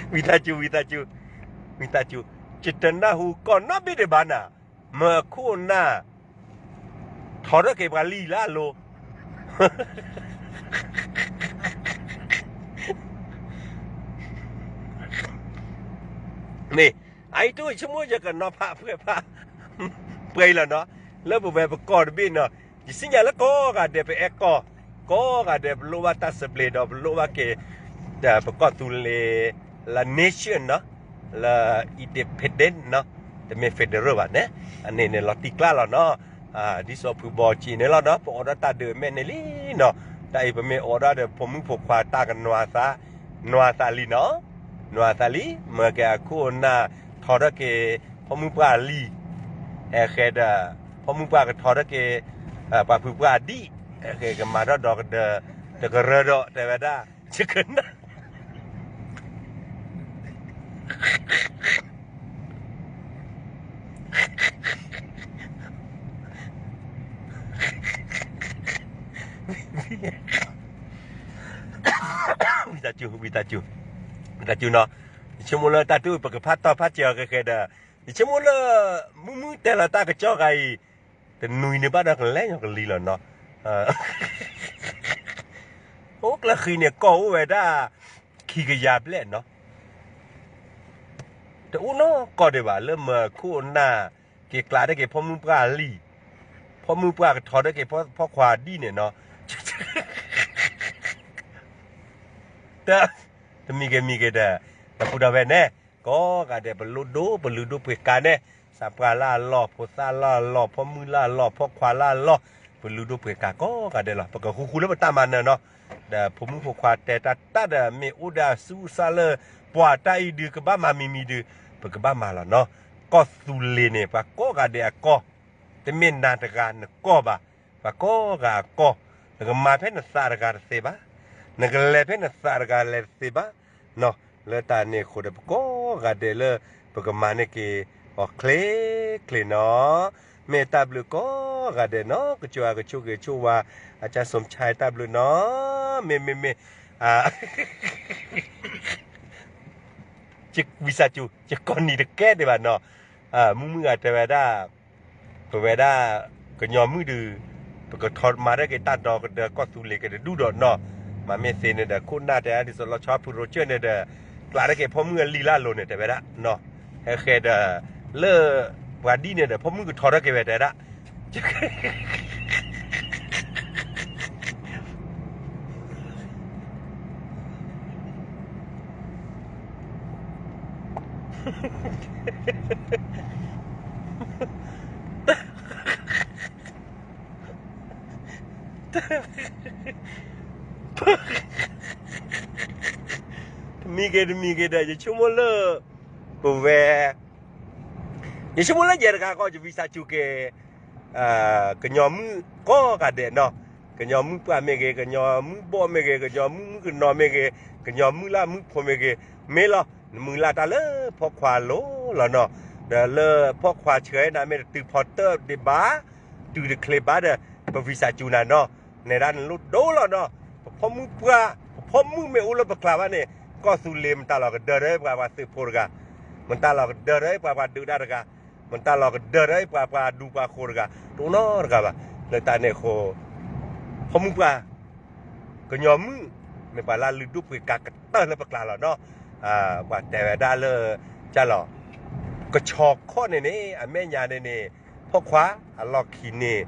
ဝံသးစူၤ ဝံသးစူၤ ဝံသးစူၤ, ယတနၢ်ဟူကီၢ်နီတဘ့ၣ်ဒံးဘၣ်နၤ, မၢခိၣ်နၢ် ထီထီၣ်က့ၤပှၤလံာ်လၢအလိၤ မ့ၢ် အအံၤတအိၣ်ဆိကမိၣ်ယကနီၤဖးပှဲၤဖး ပှဲၤအံၤလီၤနီၤ, လၢပဝဲပကီၢ်တဘ့ၣ်နီၤ, ယသ့ၣ်ညါလၢကိးဂၤဒဲးပအဲၣ်ကီၢ်, ကိးဂၤဒဲးပလိၣ်ဘၣ်တၢ်သဘျ့ဒီးပလိၣ်ဘၣ်က့ၤ ပကီၢ်သူလ့ၤ လၢ nation နီၤ, လၢ independent နီၤ, တမ့ၢ် federal ဘၣ်န့ၣ်, အန့ၣ်န့ၣ်လီၤတံၢ်ကျါလီၤနီၤ, ဒ်သိးဖုဘီစံးန့ၣ်လီၤနီၤ, ပအိးထီၣ်တၢ်ဒုးအမဲာ်န့ၣ်လံနီၤ, တၢ်အံၤပမ့ၢ်အိးထီၣ်ဒီးဖိမုၣ်ဖိခွါတၢ်ကနွၤသး, နွၤသးလံနီၤ, နွၤသးလံ, မၢက့ၤအခိၣ်အနၢ်ထီထီၣ်က့ၤ ဖိမုၣ်ပှၢ်အလံာ်, ဟဲဃဲဒီး ဖိမုၣ်ပှၢ်ကထီထီၣ်က့ၤ ပှၤဖုပှၢ်အဒံၣ်, ဟဲက့ၤကမၤထီၣ်ဒီကဒၢ တကရၢဒီး တဲဝဲဒၣ် ယကနၣ် ဝံသးစူၤ ဝံသးစူၤ ဝံသးစူၤနီၤ, ယဆိကမိၣ်လၢတၢ်တူၢ်ပကဖးတီၢ်ဖးစၢၤအီၤကဲကဲဒီး, ယဆိကမိၣ်လၢ မုၢ်မုၢ်တဲလီၤတၢ်ကစီၣ်ဂၤအံၤ, တနွံန့ၣ်ဘၣ်ဒီးကလဲၤညီကလံၤလီၤနီၤ, အိၣ်ကျၢၢ်ဃံန့ၣ် ကီၢ်အိၣ်ဝဲဒၣ် ခံကယၤဘျဲၣ်နီၤ တအိၣ်နီၢ်ကီၢ်ဒံးဘၣ် လၢမၢခိၣ်အနၢ် က့ၤကျးတ့ၢ်က့ၤဖိမုၣ်ပှၢ်အလံာ်, ဖိမုၣ်ပှၢ်ကထီတ့ၢ်က့ၤဖိခွါဒံၣ်န့ၣ်နီၤ, တမံၤက့ၤမံၤက့ၤဒီး တၢ်ဃူတၢ်ဝဲန့ၣ် ကိးဂၤဒဲး ပလိၣ်ဒိၣ်ပလုၢ်ဒိၣ်ပှ့ၤကၤန့ၣ်, သးပှၢ်လၢအလီၢ်, ဖိသၣ်လၢအလီၢ်, ဖိမုၣ်လၢအလီၢ်, ဖိခွါလၢအလီၢ်, ပလုၢ်ဒိၣ်ပှ့ၤကၤကိးဂၤဒဲးလီၤ. ပကဃူဃူလၢပတၢ်မၤနၢၤနီၤ, ဒီးဖိမုၣ်ဖိခွါတဲတၢ်တၢ်ဒီး မ့ၢ်အိၣ်ဒီးအသူၣ်အသၣ်လၢ ပှၤတၢ်အံၤဒုးကဘၣ်မၤမံၤမံၤဒုး ပကဘၣ်မၤလီၤနီၤ. ကီၢ်သူလ့ၤန့ၣ် ပှၤကိးဂၤဒဲးအကီၢ်, တမ့ၢ်နၤတဂၤနကီၢ်ဘၣ်, ပှၤကိးဂၤအကီၢ်, နကမၤဖဲနသးတဂၤတသ့ဘၣ်, နကလဲၤဖဲနသးတဂၤလဲၤတသ့ဘၣ်, လၢတၢ်န့ၣ်အဃိဒီး ပကိးဂၤဒဲးလၢ ပကမၤန့ၢ်က့ၤအီၤချ့ချ့နီၤ. မ့ၢ်တၢ်ဘျုးကိးဂၤဒဲးနီၤ, ကစၢ်ယွၤကဆိၣ်ဂ့ၤဆိၣ်ဝါ, အကစၢ်စီၤမဆါတၢ်ဘျုးနီၤ, မ့ၢ်မ့ၢ်မ့ၢ်, ဝံသးစူၤ ယကိးနံၤတကဲဒံးဘၣ်နီၤ, မုၢ်မုၢ်ဂၤတဲဝဲဒၣ်, ပဝဲဒၣ် ကညီမုၣ်ဒုး, ပကထီမၤတၢ်က့ၤတၢ်ဒီကဒၢကီၢ်သူလ့ၤက့ၤတဒူၣ်ဒီးနီၤ, မ့မ့ၢ်သ့န့ၣ်ဒီး ခိၣ်နၢ်တဲဒ်သိးလီၤဆီဖုရိကၢၢ်န့ၣ်ဒီး, ကျးတၢ်က့ၤဖီမုၣ်အလံၤလၢအလိၤန့ၣ် တဲဝဲဒၣ်နီၤ, ဟဲဃဲဒီး, လၢ ပှၤဒ်န့ၣ်ဒီး ဖီမုၣ်ကထီထီၣ်က့ၤဝဲတဲဒၣ် တမံၤဂ့ၤတမံၤဂ့ၤဒီး ယဆိကမိၣ်လၢ ပဝဲ ယဆိကမိၣ်လၢယဲတဂၤဃီ ယဝံသးစူၤက့ၤ ကညီမုၣ်ကိးဂၤဒဲးနီၤ, ကညီမုၣ်ပှၢ်မ့ၢ်ဂ့ၤ, ကညီမုၣ်ဘီၣ်မ့ၢ်ဂ့ၤ, ကညီမုၣ်မုၣ်ကနီၤမ့ၢ်ဂ့ၤ, ကညီမုၣ်လၢမုၣ်ဖိမ့ၢ်ဂ့ၤ, မ့ၢ်လီၤ နမုၢ်လၢ်တၢ်လၢဖီခွါလိၤလီၤနီၤ, ဒီးလၢဖီခွါဆှၢနၤမ့ၢ်တတုၤဖီတၢၣ်ဒံးဘၣ်, တုၤတချ့ဘၣ်ဒီး ပဝံသးစူၤနၤနီၤ, နဲဒၣ်နလိၣ်ဒိလီၤနီၤ, ပဖီမုၣ်ပှၢ်, ပဖီမုၣ်မ့ၢ်အိၣ်လၢပကျါဘၣ်န့ၣ်, ကီၢ်သူလ့ၤမတၤလီၤကဒၢဒီးပှၤပှၤသုးဖိတဂၤ, မတၤလီၤကဒၢဒီးပှၤပှၤဒုးဒၣ်တဂၤ, မတၤလီၤကဒၢဒီးပှၤပှၤဒူပှၤဃိတဂၤ, တအိၣ်နီတဂၤဘၣ်, လၢတၢ်န့ၣ်အဃိ, ဖီမုၣ်ပှၢ် ကညီမုၣ်, မ့ၢ်ပှၤလၢလုၢ်ဒိၣ်ပှ့ၤကၤကတၢၢ်လၢပကျါလီၤနီၤ, ပှၤတဲဝဲဒၣ်လၢ, ကၠၢ်လီၤ, ကဆီခီၣ်န့ၣ်န့ၣ် အမဲာ်ညါန့ၣ်န့ၣ်, ဖီခွါ, အလီၢ်ခံန့ၣ်,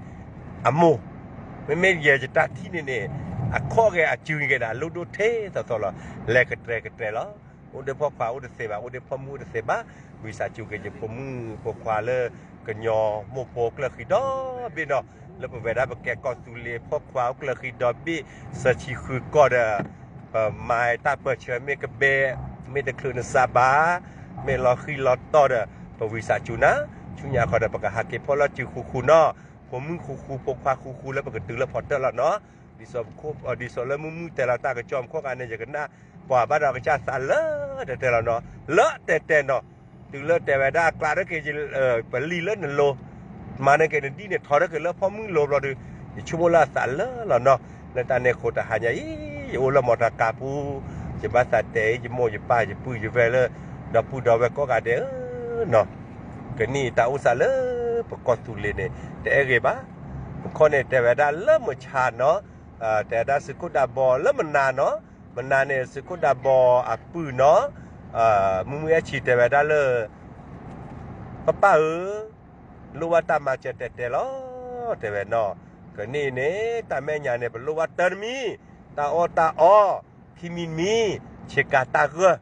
အမိၢ်, မ့မ့ၢ်ယဲယတၢ်ထံၣ်န့ၣ်န့ၣ်, အခီၣ်ဂ့ၤအစုဂ့ၤန့ၣ် အလိၣ်ဒိၣ်ထဲသိးသိးလီၤ, လဲၤကတြဲၤကတြဲၤလီၤ, အိၣ်ဒီးဖီခွါအိၣ်တသ့ဘၣ်, အိၣ်ဒီးဖီမုၣ်အိၣ်တသ့ဘၣ်, ဝံသးစူၤက့ၤယဖိမုၣ်ဖိခွါလၢ ကညီမိၢ်ဖိကျၢၢ်ဃံဒီဘ့ၣ်နီၤ, လၢပဝဲဒၣ်ပကဲကီၢ်သူလ့ၤဖီခွါအိၣ်ကျၢၢ်ဃံဒီဘ့ၣ်, စၢဆံဃုကီၢ်ဒီး, ပမၤတၢ်ပၢၢ်ဆၢမ့ၢ်ကဘဲ, မ့ၢ်တချုးနစးဘၣ်, မ့ၢ်လီၤဃံလီၤတီၢ်ဒီး, ပဝံသးစူၤနၤ, ဆူညါဃီဒီးပကဟးက့ၤဖီၣ်လၢစုဃူဃူနီၤ, ဖိမုၣ်ဃူဃူဖိခွါဃူဃူလၢပကတုၤလၢဖီတၢၣ်လီၤနီၤ, ဒ်သိး, ဒ်သိးလၢမုၢ်မုၢ်တဲလီၤတၢ်ကစီၣ်မခီဂၤန့ၣ် ယကနၣ်ပှၤဘၣ်ဒီးကစၢ်သးလၢတဲတဲလီၤနီၤ, လၢတဲတဲနီၤ, တုၤလၢတဲဝဲဒၣ်ကျးတက့ၤ, ပလံၤလၢနလိၤ, မၤန့ၢ်က့ၤနဒ်န့ၣ်ထီထီၣ်က့ၤလၢဖီမုၣ်လိၤဘျီဒီး, ယဆိကမိၣ်လၢအသးလၢလီၤနီၤ, လၢတၢ်န့ၣ်အဃိတဟါညါအံၤ, ယအိၣ်လၢမီတၢ်ကါပူၤ, ယဘၣ်သးတဲအံၤ ယမိၢ်ယပၢ်ယပုၢ်ယဝဲၢ်လၢ, ဒီပုၢ်ဒီဝဲၢ်ကိးဂၤဒဲးဧၢနီၤ, ကနံၣ်အံၤတၢ်အိၣ်သးလၢပကီၢ်သူလ့ၤန့ၣ် တအဲၣ်ဂ့ၤဘၣ်, မခီန့ၣ်တဲဝဲဒၣ်လၢမုၢ်ဆါနီၤ, တဲဝဲဒၣ်သုးခိၣ်ဒးဘီလၢမနၤနီၤ, မနၤန့ၣ်သုးခိၣ်ဒးဘီအပုၢ်နီၤ, မုၢ်မုၢ်အဲၣ်ဆံးတဲဝဲဒၣ်လၢ ပၢ်ပၢ်ဧၢ, လိၣ်ဘၣ်တၢ်မၤစၢၤတဲတဲလီၤ, တဲဝဲနီၤ, ကနံၣ်အံၤန့ၣ် တၢ်မဲာ်ညါန့ၣ် ပလိၣ်ဘၣ်တၢ်တမံၤ, တၢ်အီၣ်တၢ်အီ, ခံမံၤတမံၤ, ဆ့ကၤတၢ်ဂၢၢ်,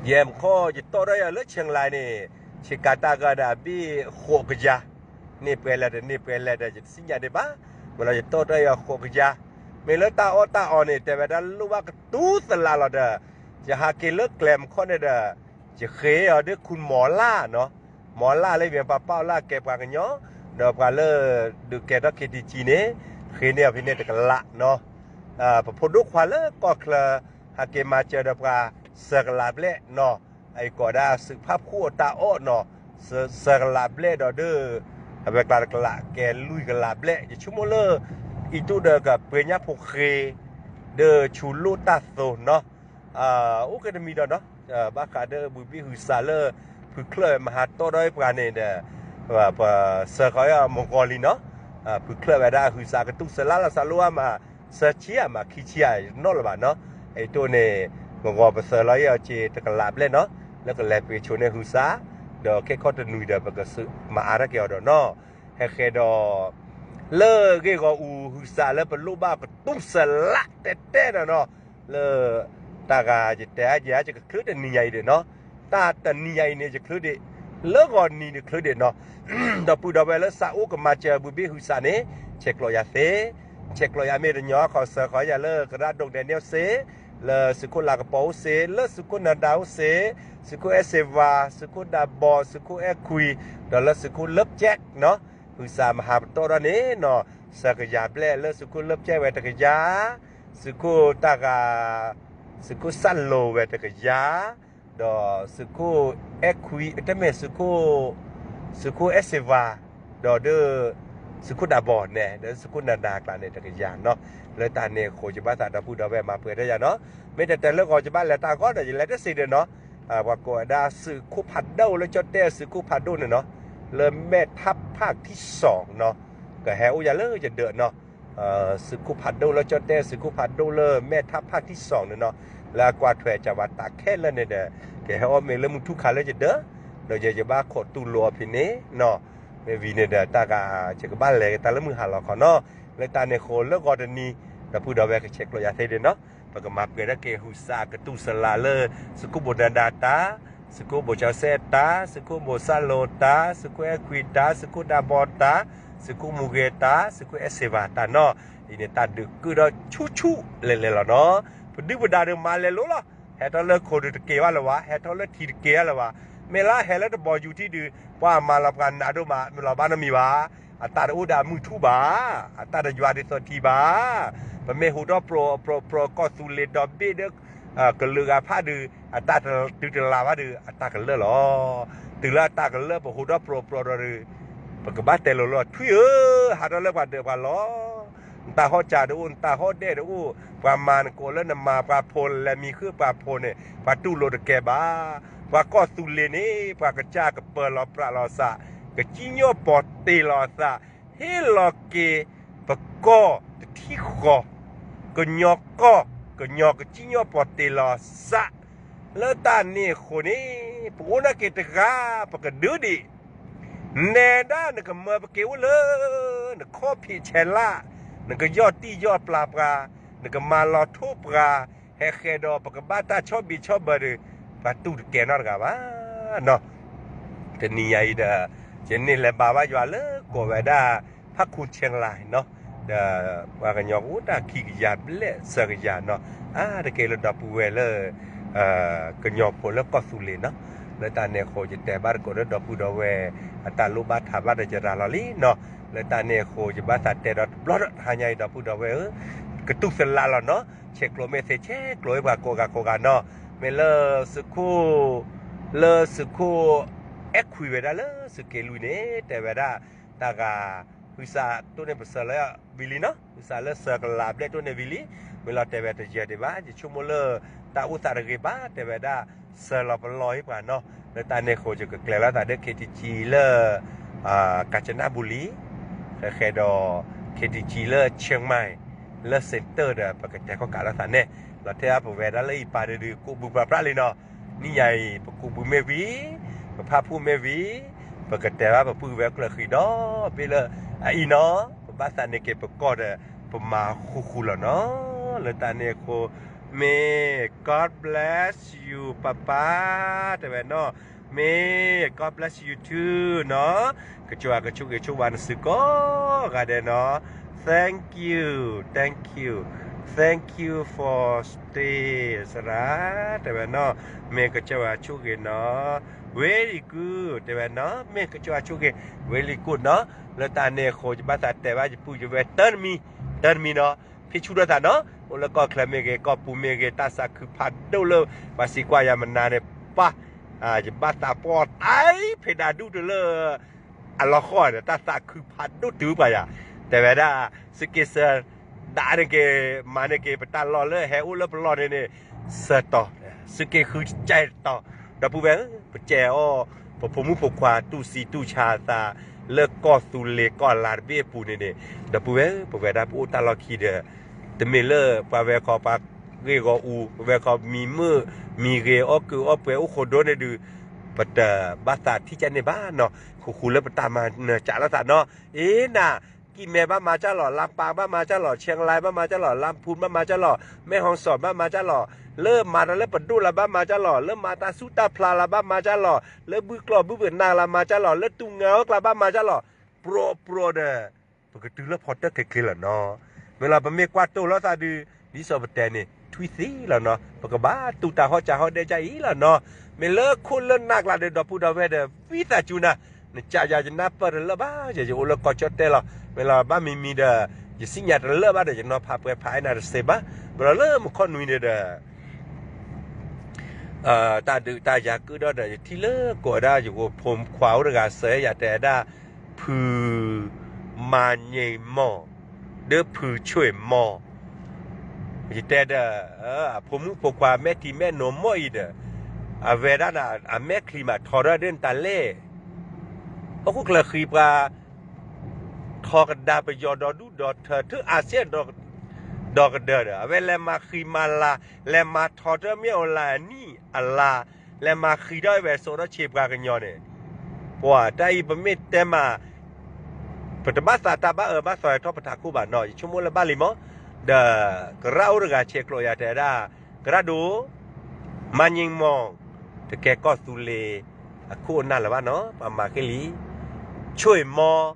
ယဲမခီ ယတီၣ်ထီၣ်ယၤလၢဆဲးလါန့ၣ်, ဆ့ကၤတၢ်ဂၢၢ်ဒီးအဘ့ၣ်ဃိးကယၤ, န့ၢ်ပှဲၤလဲၣ်ဒီး န့ၢ်ပှဲၤလဲၣ်ဒီး ယတသ့ၣ်ညါဒံးဘၣ်, မ့ၢ်လီၤယတီၣ်ထီၣ်ယၤဃိးကယၤ, မ့ၢ်လၢတၢ်အီၣ်တၢ်အီန့ၣ် တဲဝဲဒၣ်လိၣ်ဘၣ်ကတူၤသလးလီၤဒီး, ယဟးက့ၤလၢကျဲမခီန့ၣ်ဒီး, ယဃ့အီၤဒ်ခူမီၤလၢ်နီၤ, မီၤလၢ်လၢမ့ၢ်ပှၤပာ်အီၤလၢအကဲပှၤကညီ, ဒီးပှၤလၢဒုးကဲထီၣ် ခ့တံကံ န့ၣ်, ဃ့န့ၢ်အီၤဖဲန့ၣ်တကလးနီၤ ပဖိဒိၣ်ခွါလၢကီၢ်ချၢ, ဟဲက့ၤမၤစၢၤဒီးပှၤ, စှၤကလးဘျဲၣ်နီၤ, အအံၤကိးဒၣ်စုးဖးဖှိၣ်အတၢ်အီၣ်နီၤ, စှၤကလးဘျဲၣ်ဒီးဒ်, အဝဲကျါတကလးကဲလွံၢ်ကလးဘျဲၣ် ယဆိကမိၣ်လၢ, အံၤတိၣ်ဒီးကပှ့ၤညၣ်ဖိဃ့, ဒီးဆူလိၣ်တၢ်သိနီၤ, အိၣ်ကဲတမံၤဒီးနီၤ, ဘၣ်ဃးဒီးဘုးဘ့ၣ်ဟုးစးလၢ, ဖုချၢၣ်မဟါတီၣ်ဒီးပှၤန့ၣ်ဒီး, ပစှၤဃီၤအီၤမုၢ်ဂီၤလံနီၤ, ဖုချၢၣ်ဝဲဒၣ်ဟုးစးကတူၢ်စၢၤလၢ်လီၤစးလိၣ်အါမး, စှၤဆံအါမးခံဆံအါနီတဘျီဘၣ်နီၤ, အအံၤတိၣ်န့ၣ်, မုၢ်ဂီၤပစှၤလီၤအီၤက့ၤတကလးဘျဲၣ်နီၤ, လၢကလဲၤပှ့ၤဆိန့ၢ်ဟုးစး, ဒီးခဲခီတနွံဒီးပကစးမၤအါထီၣ်က့ၤအီၤဒီးနီၤ, ဟဲဃဲဒီး လၢဂ့ၢ်ဂီၢ်အူဟုးစးလၢပလိၣ်ဘၣ်ကတူၢ်စၢၤလၢ်တဲတဲဒီးနီၤ, လၢ, တၢ်ဂၤယတဲအါယဲအါယကချုးတနံၤညါအံၤဒီးနီၤ, တၢ်တနံၤညါအံၤန့ၣ် ယချုးဒံး, လၢဂီၤနံၤတချုးဒံးနီၤ, ဒီပုၢ်ဒီဝဲၢ်လၢစးအိၣ်ကမၤစၢၤဘုးဘ့ၣ်ဟုးစးန့ၣ်, ဆဲးကျိးယၤသ့, ဆဲးကျိးယၤမ့ၢ်တညီခီစၢဃီၤယၤလၢကရၣ်ဒိၣ်ဒဲးန့ၣ်စ့, လၢသုးခိၣ်လၤကပီၤအိၣ်စ့, လၢသုးခိၣ်နၤဒါအိၣ်စ့, သုးခိၣ်အဲၣ်စ့ဝါ, သုးခိၣ်ဒးဘီ, သုးခိၣ်အဲၣ်ခွံ, ဒီးလၢသုးခိၣ်လၢပကဲးနီၤ, ဟုးစးမဟါပတီၢ်ဒီးန့ၣ်နီၤ, စှၤကယၤဘျဲၣ်လၢသုးခိၣ်လၢပကဲးဝဲတကယၤ, သုးခိၣ်တၢ်ဂၤ, သုးခိၣ်စၢ်လိၤဝဲတကယၤ, ဒီးသုးခိၣ်အဲၣ်ခွံ တမ့ၢ်သုးခိၣ် သုးခိၣ်အဲၣ်စ့ဝါ ဒီးဒ် သုးခိၣ်ဒၢဘီန့ၣ် ဒီးသုးခိၣ်နၤဒါအကျါန့ၣ် တကယၤနီၤ. လၢတၢ်န့ၣ်အဃိ ယဘၣ်သးဒီပုၢ်ဒီဝဲၢ်မၤပှဲၤတၢ်ယၤနီၤ. မ့ၢ်တတဲလၢဂီၤ ယဘၣ်လဲၤတၢ်ဂီၢ်ဒီး ယလဲၤတသ့ဒၣ်နီၤ. ပှၤကိးဝဲဒၣ်သုးခိၣ်ဖးဒိၣ်လၢကၠီၣ်တဲၣ်သုးခိၣ်ဖးဒိၣ်န့ၣ်နီၤ, လၢမဲၢ်ထးဖၣ်ထံစီၣ်နီၤ, ကဟဲအိၣ်ယၤလၢယဒၢးနီၤ. သုးခိၣ်ဖးဒိၣ်လၢကၠီၣ်တဲၣ် သုးခိၣ်ဖးဒိၣ်လၢမဲၢ်ထးဖၣ်ထံစီၣ်န့ၣ်နီၤ, လၢအကွၢ်ထွဲကၢ်ဝဲတၢ်ခဲလၢာ်န့ၣ်ဒီး ကဟဲအီၣ်မ့ၤလၢမုၢ်ထူၣ်ခါလၢယဒၢး, ဒီးယဘၣ်ခိးတူၢ်လိာ်အီၤဖဲန့ၣ်နီၤ. မ့ၢ်ဝံၤန့ၣ်ဒီး တၢ်ဂၤယကဘၣ်လဲၤက့ၤတၢ်လၢမုၢ်ဟါလီၤခီနီၤ. လၢတၢ်န့ၣ်အဃိ လၢဂီၤတနံၤ ဒီပုၢ်ဒီဝဲၢ်ကဆဲးကျိးယၤသ့ဒၣ်နီၤ. ပကမၤပှဲၤဒၣ်က့ၤဟူးစးကတူၢ်စလးလၢ သုးခိၣ်ဘိၣ်နၤဒါတၢ်, သုးခိၣ်ဘိၣ်ကၠီစဲတၢ်, သုးခိၣ်ဘိၣ်စၢ်လိၤတၢ်, သုးခိၣ်အဲၣ်ခွံတၢ်, သုးခိၣ်ဒၢဘီတၢ်, သုးခိၣ်မူဂ့ၤတၢ်, သုးခိၣ်အဲၣ်စ့ဝါတၢ်နီၤ. အံၤန့ၣ်တၢ်ဒုးကုၢ်ဒီးဆူၣ်ဆူၣ်လဲၤလဲၤလီၤနီၤ. ပဒုၣ်ပဒါဒုးမၤလဲၤလိၤလီၤ. ဟဲထီၣ်လၢခိၣ်ဒုးတက့ၤဘၣ်လၢၤဝဲ, ဟဲထီၣ်လၢထံတက့ၤဘၣ်လၢၤဝဲ. မ့ၢ်လၢဟဲလၢတဘီယူၤထံဒုး ပှၤမၤလီၤပှၤနးဒိၣ်မး မ့ၢ်လီၤဘၣ်နီတမံၤဘၣ်. အတၢ်တအိၣ်ဒီးအမုၢ်ထူၣ်ဘၣ်, အတၢ်တယွၤဒ်သိးထံဘၣ်. ပမ့ၢ်ဟူးထီၣ်ပြီၤပြီၤပြီၤကီၢ်သူလ့ၤဒီဘ့ၣ်ဒီး ကလုာ်ဂၤဖးဒုး အတၢ်တုၤတလးဘၣ်ဒီး အတၢ်ကလၢာ်လီၤ. တုၤလၢအတၢ်ကလၢာ် ပဟူးထီၣ်ပြီၤပြီၤဒီးဒုး ပကဘၣ်တဲလိၤလိၤ ထွံၣ်ဧၢ, ဟးထီၣ်လၢပှၤဒၢးပှၤလီၤ. နတၢ်ဟီၣ်ကၢတအိၣ် နတၢ်ဟီၣ်ဒဲးတအိၣ်, ပှၤမၤနကိးလၢနမၤပှၤဖိလဲၤမံၤဃုာ်ပှၤဖိန့ၣ် ပှၤတူၢ်လိာ်တကဲဘၣ်. ပှၤကီၢ်သူလ့ၤန့ၣ် ပှၤကစၢ်ကပၢၤလီၤပြးလီၤစး, ကစံၣ်ညီၣ်ပီၤတ့ၢ်လီၤသး, ဟ့ၣ်လီၤက့ၤပကီၢ်တထံၣ်ဃီ, ကညီကီၢ်, ကညီကစံၣ်ညီၣ်ပီၤတ့ၢ်လီၤစး. လၢတၢ်န့ၣ်အဃိန့ၣ် ပအိၣ်နာ်က့ၤတဂၤ ပကဒုးဒံး နဲဒၣ်နကမၢပက့ၤအိၣ်လၢ နခီၣ်ဖံးဆဲးလၢ်, နကယီၢ်တံၢ်ယီၢ်ပျၢ်ပှၤ, နကမၤလီၤထိၣ်ပှၤ, ဟဲဃဲဒီးပကဘၣ်တၢ်ဆီၣ်ဘံးဆီၣ်ဘၢဒီး ပှၤတူၢ်တကဲနီတဂၤဘၣ်နီၤ. တနံၤညါအံၤဒီး ယန့ၢ်လဲၤဘါဘၣ်ယွၤလၢကိးဝဲဒၣ် ဖးခူဆဲးလၢ်နီၤ, ဒီးပှၤကညီကအိၣ်တၢ်ခံကယၤဘျဲၣ်သၢကယၤနီၤ, အါတက့ၢ်လၢဒီပုၢ်ဝဲၢ်လၢ ကညီဖိလၢကီၢ်သူလ့ၤနီၤ. လၢတၢ်န့ၣ်အဃိ ယတဲဘၣ်တကိးလၢဒီပုၢ်ဒီဝဲၢ် အတၢ်လိၣ်ဘၣ်ထးဘၣ်ဒီးယရၤလီၤလံနီၤ. လၢတၢ်န့ၣ်အဃိ ယဘၣ်သးတဲဒီးတဘျီဒီးတဟါညါအံၤ ဒီပုၢ်ဒီဝဲၢ်ဧၢ, ကတူၢ်သလးလီၤနီၤ. ဆဲးကျိးမ့ၢ်သ့ ဆဲးကျိးဝဲပှၤကိးဂၤကိးဂၤနီၤ. မ့ၢ်လၢသုးခိၣ်, လၢသုးခိၣ်အဲၣ်ခွံဝဲဒၣ်လၢသုးက့လွံၢ်န့ၣ် တဲဝဲဒၣ် တၢ်ဂၤ ဟုသးတိၢ်န့ၢ်ပစၢၤလၢဝံၤလံနီၤ, ဟုသးလၢစၢၤကလးဘျဲၣ်တိၢ်န့ၢ်ဝံၤလံ, မ့ၢ်လီၤတဲဝဲတယၢၤဒံးဘၣ်, ယဆိကမိၣ်လၢ တၢ်အိၣ်သးတဂ့ၤဘၣ် တဲဝဲဒၣ်, စၢၤလီၤပလီၢ်ဟ့ၣ်ပှၤနီၤ, လၢတၢ်န့ၣ်အဃိ ယကကျဲၤလီၤသးဒီး ခ့တံကံ လၢ ကၣ်စနၣ်ဘူလံ, ဃဲဃဲဒီး ခ့တံကံ လၢဆဲးမါ လၢစ့းတၢၢ်ဒီး ပကတဲခီၣ်ကးလိာ်သးန့ၣ်, လီၤထဲအပဝဲဒၣ်လၢအံၤပာ်ဒုးဒုး ကူးဘုပြးပြးလံနီၤ, နံၣ်ညါအံၤ ပကူးဘုမ့ၢ်ဝံၤ, ပဖးဖှိၣ်မ့ၢ်ဝံၤ, ပကတဲဘၣ်ပပုၢ်ဝဲၢ်ကျၢၢ်ဃံဒီဘ့ၣ်လၢ အအံၤနီၤ, ပဘၣ်သးန့ၢ်က့ၤပကီၢ်ဒီး ပမၤဃူဃူလီၤနီၤ, လၢတၢ်န့ၣ်အဃိ မ့ၢ် God bless you ပၢ်ပၢ် တဲဝဲနီၤ, မ့ၢ် God bless you too နီၤ, ကစၢ်ယွၤကဆိၣ်ဂ့ၤဆိၣ်ဝါနစုကိးဂၤဒဲးနီၤ, Thank you, thank you, thank you for stay စရၣ် တဲဝဲနီၤ, မ့ၢ်ကစၢ်ယွၤဆိၣ်ဂ့ၤနီၤ, very good တဲဝဲနီၤ, မ့ၢ်ကစၢ်ယွၤဆိၣ်ဂ့ၤ very good နီၤ, လၢတၢ်န့ၣ်အဃိ ယဘၣ်သးတဲဘၣ်ယပုၢ်ယဝဲၢ်တၢ်တမံၤ, တၢ်တမံၤနီၤ, ဖံဆူၣ်ထီၣ်သးနီၤ, အိၣ်လၢကီၢ်ချၢမ့ၢ်ဂ့ၤ ကီၢ်ပူၤမ့ၢ်ဂ့ၤ တၢ်သးခုဖးဒိၣ်လၢ ပှၤစံးကွၢ်ယၤမနုၤန့ၣ် ပၢ်, ယဘၣ်သးပှီၢ်တၢ်ဖံးဒၣ်ဒူၣ်တုၤလၢ အလီၤဃီဒီး တၢ်သးခုဖးဒိၣ်တုၤပှၤယၤ, တဲဝဲဒၣ်, သုးက့စၢၤ ဒၣ်န့ၢ်က့ၤ မၤန့ၢ်က့ၤ ပတၢ်လီၢ်လၢဟဲအိၣ်လၢပလီၢ်န့ၣ်န့ၣ် စၢၤတီၤ, သုးက့ဃုကဲတီၤ, ဒီပုၢ်ဝဲၢ်ဧၢ, ပကဲအီၤ, ပဖိမုၣ်ဖိခွါတူၢ်စံတူၢ်ဆါအသး လၢကီၢ်သူလ့ၤကီၢ်လါတဘ့ၣ်အပူၤန့ၣ်န့ၣ်, ဒီပုၢ်ဝဲၢ်ဧၢ, ပဝဲဒၣ်ပအိၣ်တၢ်လီၢ်ခံဒီး တမ့ၢ်လၢပှၤဝဲခီပှၤဂ့ၢ်ဂီၢ်အူ, ပဝဲခီမံၤမုၣ်မံၤဂ့ၤ အီၣ်ကုးအီၣ်ပှဲၤအိၣ်ဃိဒိၣ်န့ၣ်ဒုး, ပတဘၣ်သးထံၣ်ကန့ၢ်ဘၣ်နီၤ, ဃူဃူလၢပတၢ်မၤနၢၤကးလိာ်သးနီၤ, အ့နၤ, ကံၢ်မဲဘၣ်မၤကၢ်လီၤ, လါပၢ်ဘၣ်မၤကၢ်လီၤ, ဆဲးလါဘၣ်မၤကၢ်လီၤ, လါဖူဘၣ်မၤကၢ်လီၤ, မဲၣ်ဟီၣ်စီၣ်ဘၣ်မၤကၢ်လီၤ, လၢမၤတၢ်လၢပဒိၣ်လၢဘၣ်မၤကၢ်လီၤ, လၢမၤတၢ်ဆူၣ်တၢ်ဖျါလၢဘၣ်မၤကၢ်လီၤ, လၢဘုၣ်ကျီၢ်ဘုၣ်ပနၢ်လၢမၤကၢ်လီၤ, လၢတူၢ်ငါအီၣ်ကျါဘၣ်မၤကၢ်လီၤ, ပြီပြီဒီး ပကတုၤလၢဖီတၢၣ်ချ့ချ့လီၤနီၤ. မ့ၢ်လီၤ ပမ့ၢ်ကွၢ်တိၢ်လိာ်သးဒုး ဒ်သိးပတဲန့ၣ် ထွံၣ်သ့လီၤနီၤ. ပကဘၣ်တူၢ်တၢ်ဟီၣ်ကၢဟီၣ်ဒဲကၢ်အံၤလီၤနီၤ. မ့ၢ်လၢခိၣ်လၢနၢ်ကျါဒီး ဒီပုၢ်ဒီဝဲၢ်ဒီး ဝံသးစူၤနၤ, နကးယၤယနၢ်ပၢၢ်တလၢာ်ဘၣ်, ယယအိၣ်လၢကီၢ်ကၠီၣ်တဲၣ်လီၤ. မ့ၢ်လီၤ ဘၣ်မံၤမံၤဒီး ယစံၣ်ညါတလၢာ်ဘၣ်ဒီး ယနီၤဖးပှဲၤဖးအဲၣ်နၤတစဲးဘၣ်. မ့ၢ်လီၤလၢမုၢ်ခီနွံန့ၣ်ဒီး တၢ်ဒုးတၢ်ယၤကုၣ်ဒီးဒီး ယထံၣ်လၢကိးဝဲဒၣ်ယဂီၢ်ဖိခွါအိၣ်တဂၤ စၢၤယၤတဲဒၣ် ဖု မၤညံမီၢ် ဒီးဖုဆွ့ၣ်မီၢ်, ယတဲဒီး အဖိမုၣ်ဖိခွါမဲာ်ထံမဲာ်နိမီၢ်အံၤဒီး အဝဲဒၣ်န့ၣ် အမဲာ်ချံမးထီထီၣ်ဒ်နတၢ်လဲၣ် ဟီၣ်ခိၣ်ချၢဃံပှၤ ထီကဒါပယီၤဒီဒူၣ်ဒီထၢ ထၢၣ်အါစဲၣ် ဒီကဒၢဒီး အဝဲလဲၤမၤဃံမၤလၤ လဲၤမၤထီထၢၣ်မ့ၢ်အီၤလၢအနံၣ်အလါ လဲၤမၤဃံထီၣ်ဝဲစိာ်ထီၣ်ဆ့ပှၤကညီန့ၣ်, ပှၤတၢ်အံၤပမ့ၢ်တဲမး ပတဘၣ်သးတၢ်ဘၣ်အၢဘၣ်သီထီၣ်ပထးခိၣ်ဘၣ်နီၤ ယဆိကမိၣ်လၢဘၣ်လံမီၢ်, ဒီးကရၣ်အိၣ်တဂၤဆဲးကျိးယၤတဲဒၣ်, ကရၣ်ဒိၣ်, မၤညံမီၢ်, တကဲကီၢ်သူလ့ၤ အခိၣ်အနၢ်လၢၤဘၣ်နီၤ ပှၤမၤဃ့လံ, ဆွ့ၣ်မီၢ်,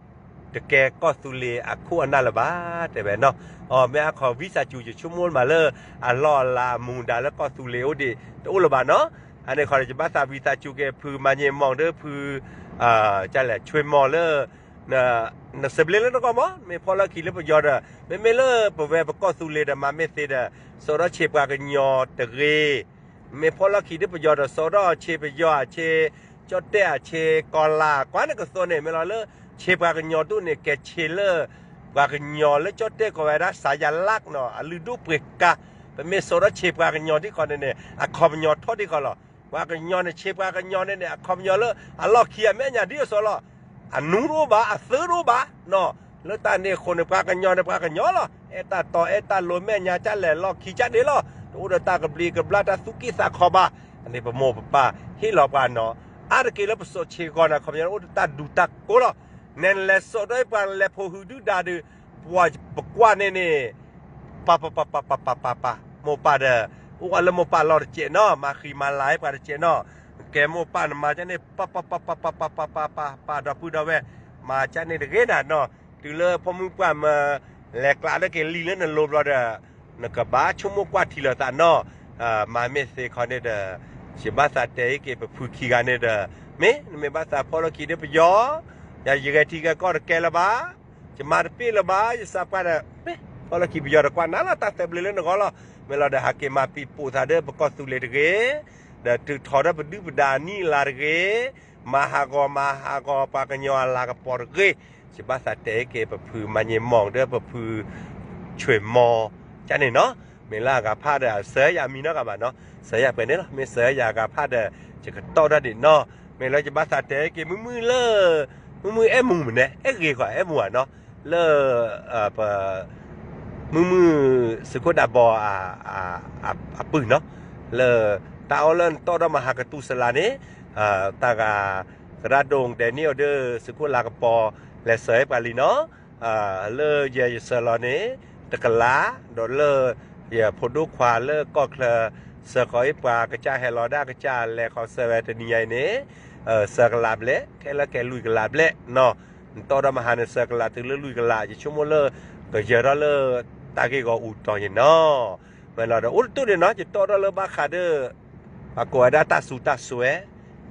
တကဲကီၢ်သူလ့ၤအခိၣ်အနၢ်လၢၤဘၣ် တဲဝဲနီၤ, အမ့ၢ်အခီၣ်ဝံသးစူၤ ယဆိကမိၣ်မးလၢ အလီၢ်အလၤအမူဒါလၢကီၢ်သူလ့ၤအိၣ်ဒံး တအိၣ်လၢၤဘၣ်နီၤ, အန့ၣ်ခီဒီး ယဘၣ်သးဝံသးစူၤက့ၤဖုမၤညံမီၢ်ဒီးဖု ကလဲၣ် ဆွ့ၣ်မီၢ်လၢ နစံးဘျ့လၢနဂီၢ်မီၢ် မ့ၢ်ဖီၣ်လီၢ်ခံလၢပယီၤဒီး မ့မ့ၢ်လၢပဝဲပကီၢ်သူလ့ၤဒီး မၤမ့ၢ်သ့ဒီး စိာ်ထီၣ်ဆ့ပှၤကညီတဂ့ၤ, မ့ၢ်ဖီၣ်လီၢ်ခံလၢပယီၤဒီး စိာ်ထီၣ်ဆ့ပယီၤအဆ့, ကၠီၣ်တဲၣ်အဆ့, ကီၤလၤ ကွၢ်န့ၣ်ကသိးန့ၣ် မ့ၢ်လီၤလၢ ဆ့ပှၤကညီဒိၣ်န့ၣ် ကဲဆ့လၢ ပှၤကညီလၢကၠီၣ်တဲၣ်ကိးဝဲဒၣ် စၤယၤလၢ်နီၤ အလုၢ်ဒိၣ်ပှ့ၤကါ, ပမ့ၢ်စိာ်ထီၣ်ဆ့ပှၤကညီဒ်ခီန့ၣ်န့ၣ် အခီပညီထီၣ်ဒ်ခီလီၤ, ပှၤကညီန့ၣ် ဆ့ပှၤကညီန့ၣ်န့ၣ် အခီပညီလၢ အလီၢ်ခံအမဲာ်ညါဒ်အသိးလီၤ အနူတအိၣ်ဘၣ် အသၢတအိၣ်ဘၣ်နီၤ, လၢတၢ်န့ၣ်အဃိန့ၣ် ပှၤကညီန့ၣ် ပှၤကညီလီၤ, အဲၣ်တၢ်တီအဲၣ်တၢ်လိၤမဲာ်ညါ ကလဲၣ်လီၢ်ခံကန့ၣ်လီၤ, တအိၣ်ဒီးတၢ်ကဘျံးကဘျၣ်တၢ်သူၣ်က့ၣ်သးခီဘၣ်, အန့ၣ်ပမိၢ်ပပၢ်ဟ့ၣ်လီၤပှၤနီၤ, အါတက့ၢ်လၢပစိာ်ဆ့ကီးန့ၣ် အခီပညီအိၣ်ဒီးတၢ်ဒူတၢ်ကိးလီၤ, နဲနလဲၤစိာ်ဒီးပှၤလဲၤဖိးဟုဒုၣ်ဒါဒီး ပှၤပကွၢ်န့ၣ်န့ၣ် ပၢ်ပၢ်ပၢ်ပၢ်ပၢ်ပၢ်ပၢ် မိၢ်ပၢ်ဒီး အိၣ်ဝဲလၢမိၢ်ပၢ်လီၢ်တစဲးနီၤ မၤဃံမၤလၤပှၤတစဲးနီၤ, ကဲမိၢ်ပၢ်နမၤကန့ၣ် ပၢ်ပၢ်ပၢ်ပၢ်ပၢ်ပၢ်ပၢ်ပၢ်ပၢ် ဒီပုၢ်ဒီဝဲၢ်, မၤကန့ၣ်တဂ့ၤနၤနီၤ, တုၤလၢဖိမုၣ်ပှၢ်မၢ လဲၤကျးလၢက့ၤလံလၢနလိၤဘျီဒီး နကဘၣ်ဆိကမိၣ်ကွၢ်ထံလီၤသးနီၤ, မၤမ့ၢ်သ့ခီန့ၣ်ဒီး ယဘၣ်သးတဲအံၤက့ၤပဖုခံဂၤန့ၣ်ဒီး မ့ၢ်နမ့ၢ်ဘၣ်သးဖီၣ်လီၢ်ခံဒီးပယီၤ, ယၤယဂဲၤထံဂဲၤကီၢ်တကဲလၢၤဘၣ်, ယမၤတပ့ၢ်လၢၤဘၣ် ယစးပှၢ်ဒီး မ့ၢ်ဖီၣ်လီၢ်ခံပယီၤဒီးကွၢ်နၤလီၤ တၢ်သၢဘျ့လၢနဂီၢ်လီၤ, မ့ၢ်လီၤဒီးဟးက့ၤမၤပံာ်ပိာ်သးဒီးပကီၢ်သူလ့ၤတဂ့ၤ, ဒီးထုးထီၣ်ဒီးပဒုၣ်ပဒါအနံၣ်အလါတဂ့ၤ, မၤဟးဂီၤမၤဟးဂီၤပှၤကညီအလၤကပီၤတဂ့ၤ, ယဘၣ်သးတဲအံၤက့ၤပဖုမၤညံမီၢ်ဒီးပဖု ဆွ့ၣ်မီၢ် ကန့ၣ်နီၤ, မ့ၢ်လၢအဂၤဖးဒီး စၢၤယၤမံၤနီတဂၤဘၣ်နီၤ, စၢၤယၤပှဲၤန့ၣ်လီၤ, မ့ၢ်စၢၤယၤအဂၤဖးဒီး ယကတီၢ်တၢ်ဒံးနီၤ, မ့ၢ်လၢယဘၣ်သးတဲက့ၤမုၢ်မုၢ်လၢ မုၢ်မုၢ်အဲၣ်မူမ့ၢ်န့ၣ် အဲၣ်ဂ့ၤဃီ အဲၣ်မူဧါနီၤ, လၢ ပ မုၢ်မုၢ် သုးခိၣ်ဒးဘီ အပုၢ်နီၤ, လၢတၢ်အီၣ်လၢနတီၢ်ဒီးမဟါကတူၢ်စလါန့ၣ်, တၢ်ဂၤ သရၣ်ဒိၣ်ဒဲနံၣ်အိၣ်ဒီး သုးခိၣ်လါကပီၤ လဲၤစၢၤပှၤလံနီၤ, လၢယဲယဆၢလီၤန့ၣ် တကလး, ဒီးလၢ ယဖိဒိၣ်ခွါလၢကီၢ်ချၢ စၢၤဃီၤအ့ၣ်ပှၤကစၢ်ဟဲလီၤဒၣ်ကစၢ်လဲၤဃီၤစၢၤဝဲတနံၤညါအံၤန့ၣ်, စၢၤကလးဘျဲၣ် ခဲလၢာ်ခဲလွံၢ်ကလးဘျဲၣ်နီၤ, နတီၢ်ဒီးမဟါန့ၣ် စၢၤကလးတုၤလၢလွံၢ်ကလး ယဆိကမိၣ်လၢ ကယၢၤထီၣ်လၢ တၢ်ဂ့ၢ်ဂီၢ်အူတီၤယံၤနီၤ, မ့ၢ်လီၤဒီး အိၣ်တတူၢ်န့ၣ်နီၤ ယတီၢ်ထီၣ်လၢဘၣ်ဃးဒီး ပှၤကိးဝဲဒၣ်တၢ်စူၤတၢ်စွဲ,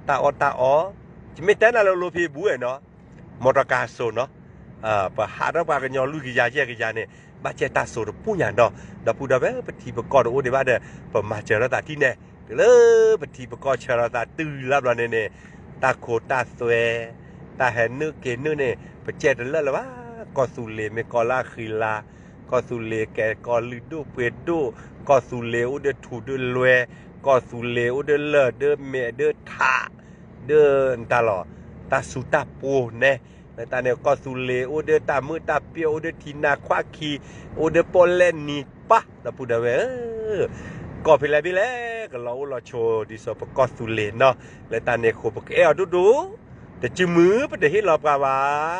တၢ်အီၣ်တၢ်အီ, ယမ့ၢ်တဲနၤလၢလိဖံဘူအဲၣ်နီၤ, မီတီကါစိၤနီၤ, ပဟးထီၣ်ပှၤကညီလွံၢ်ကယၤယဲၢ်ကယၤန့ၣ် ဘၣ်ကဲတၢ်စိၤတပူၤညါနီၤ, ဒီပုၢ်ဒီဝဲၢ် ပထံပကီၢ်တအိၣ်ဒံးဘၣ်ဒီး ပမၤစၢၤလိာ်သးထံၣ်န့ၣ်, တုၤလၢပထံပကီၢ်ဆၢလိာ်သးတုၤလၢဘျီန့ၣ်န့ၣ်, တၢ်ခိတၢ်သွဲ, တၢ်ဟဲနုာ်က့ၤနုာ်န့ၣ် ပကဲတလၢာ်လၢၤဘၣ်, ကီၢ်သူလ့ၤမ့ၢ်ကီၢ်လၢအဃံလၤ, ကီၢ်သူလ့ၤကဲကီၢ်လုၢ်ဒိၣ်ပှ့ၤဒိၣ်, ကီၢ်သူလ့ၤအိၣ်ဒီးထူဒီးလွဲ, ကီၢ်သူလ့ၤအိၣ်ဒီးလၢၢ်ဒီးမဲာ်ဒီးထး, ဒီးတၢ်လီၤ, တၢ်စူၤတၢ်ပှီၤန့ၣ်, လၢတၢ်န့ၣ် ကီၢ်သူလ့ၤအိၣ်ဒီးတၢ်မုာ်တၢ်ပျီၣ် အိၣ်ဒီးထံနါခွါခံ, အိၣ်ဒီးပီၣ်လဲၣ်နံၤပၢ် ဒီပုၢ်ဒီဝဲၢ်ဧၢ, ကီၢ်ဖဲလဲၣ်ဖဲလဲၣ် ကလီၤအိၣ်လီၤဆိးဒ်သိးပကီၢ်သူလ့ၤနီၤ, လၢတၢ်န့ၣ်အဃိပကအဲၣ်အီၤဒိၣ်ဒိၣ်, တစုမုာ်ပတဟ့ၣ်လီၤပှၤဘၣ်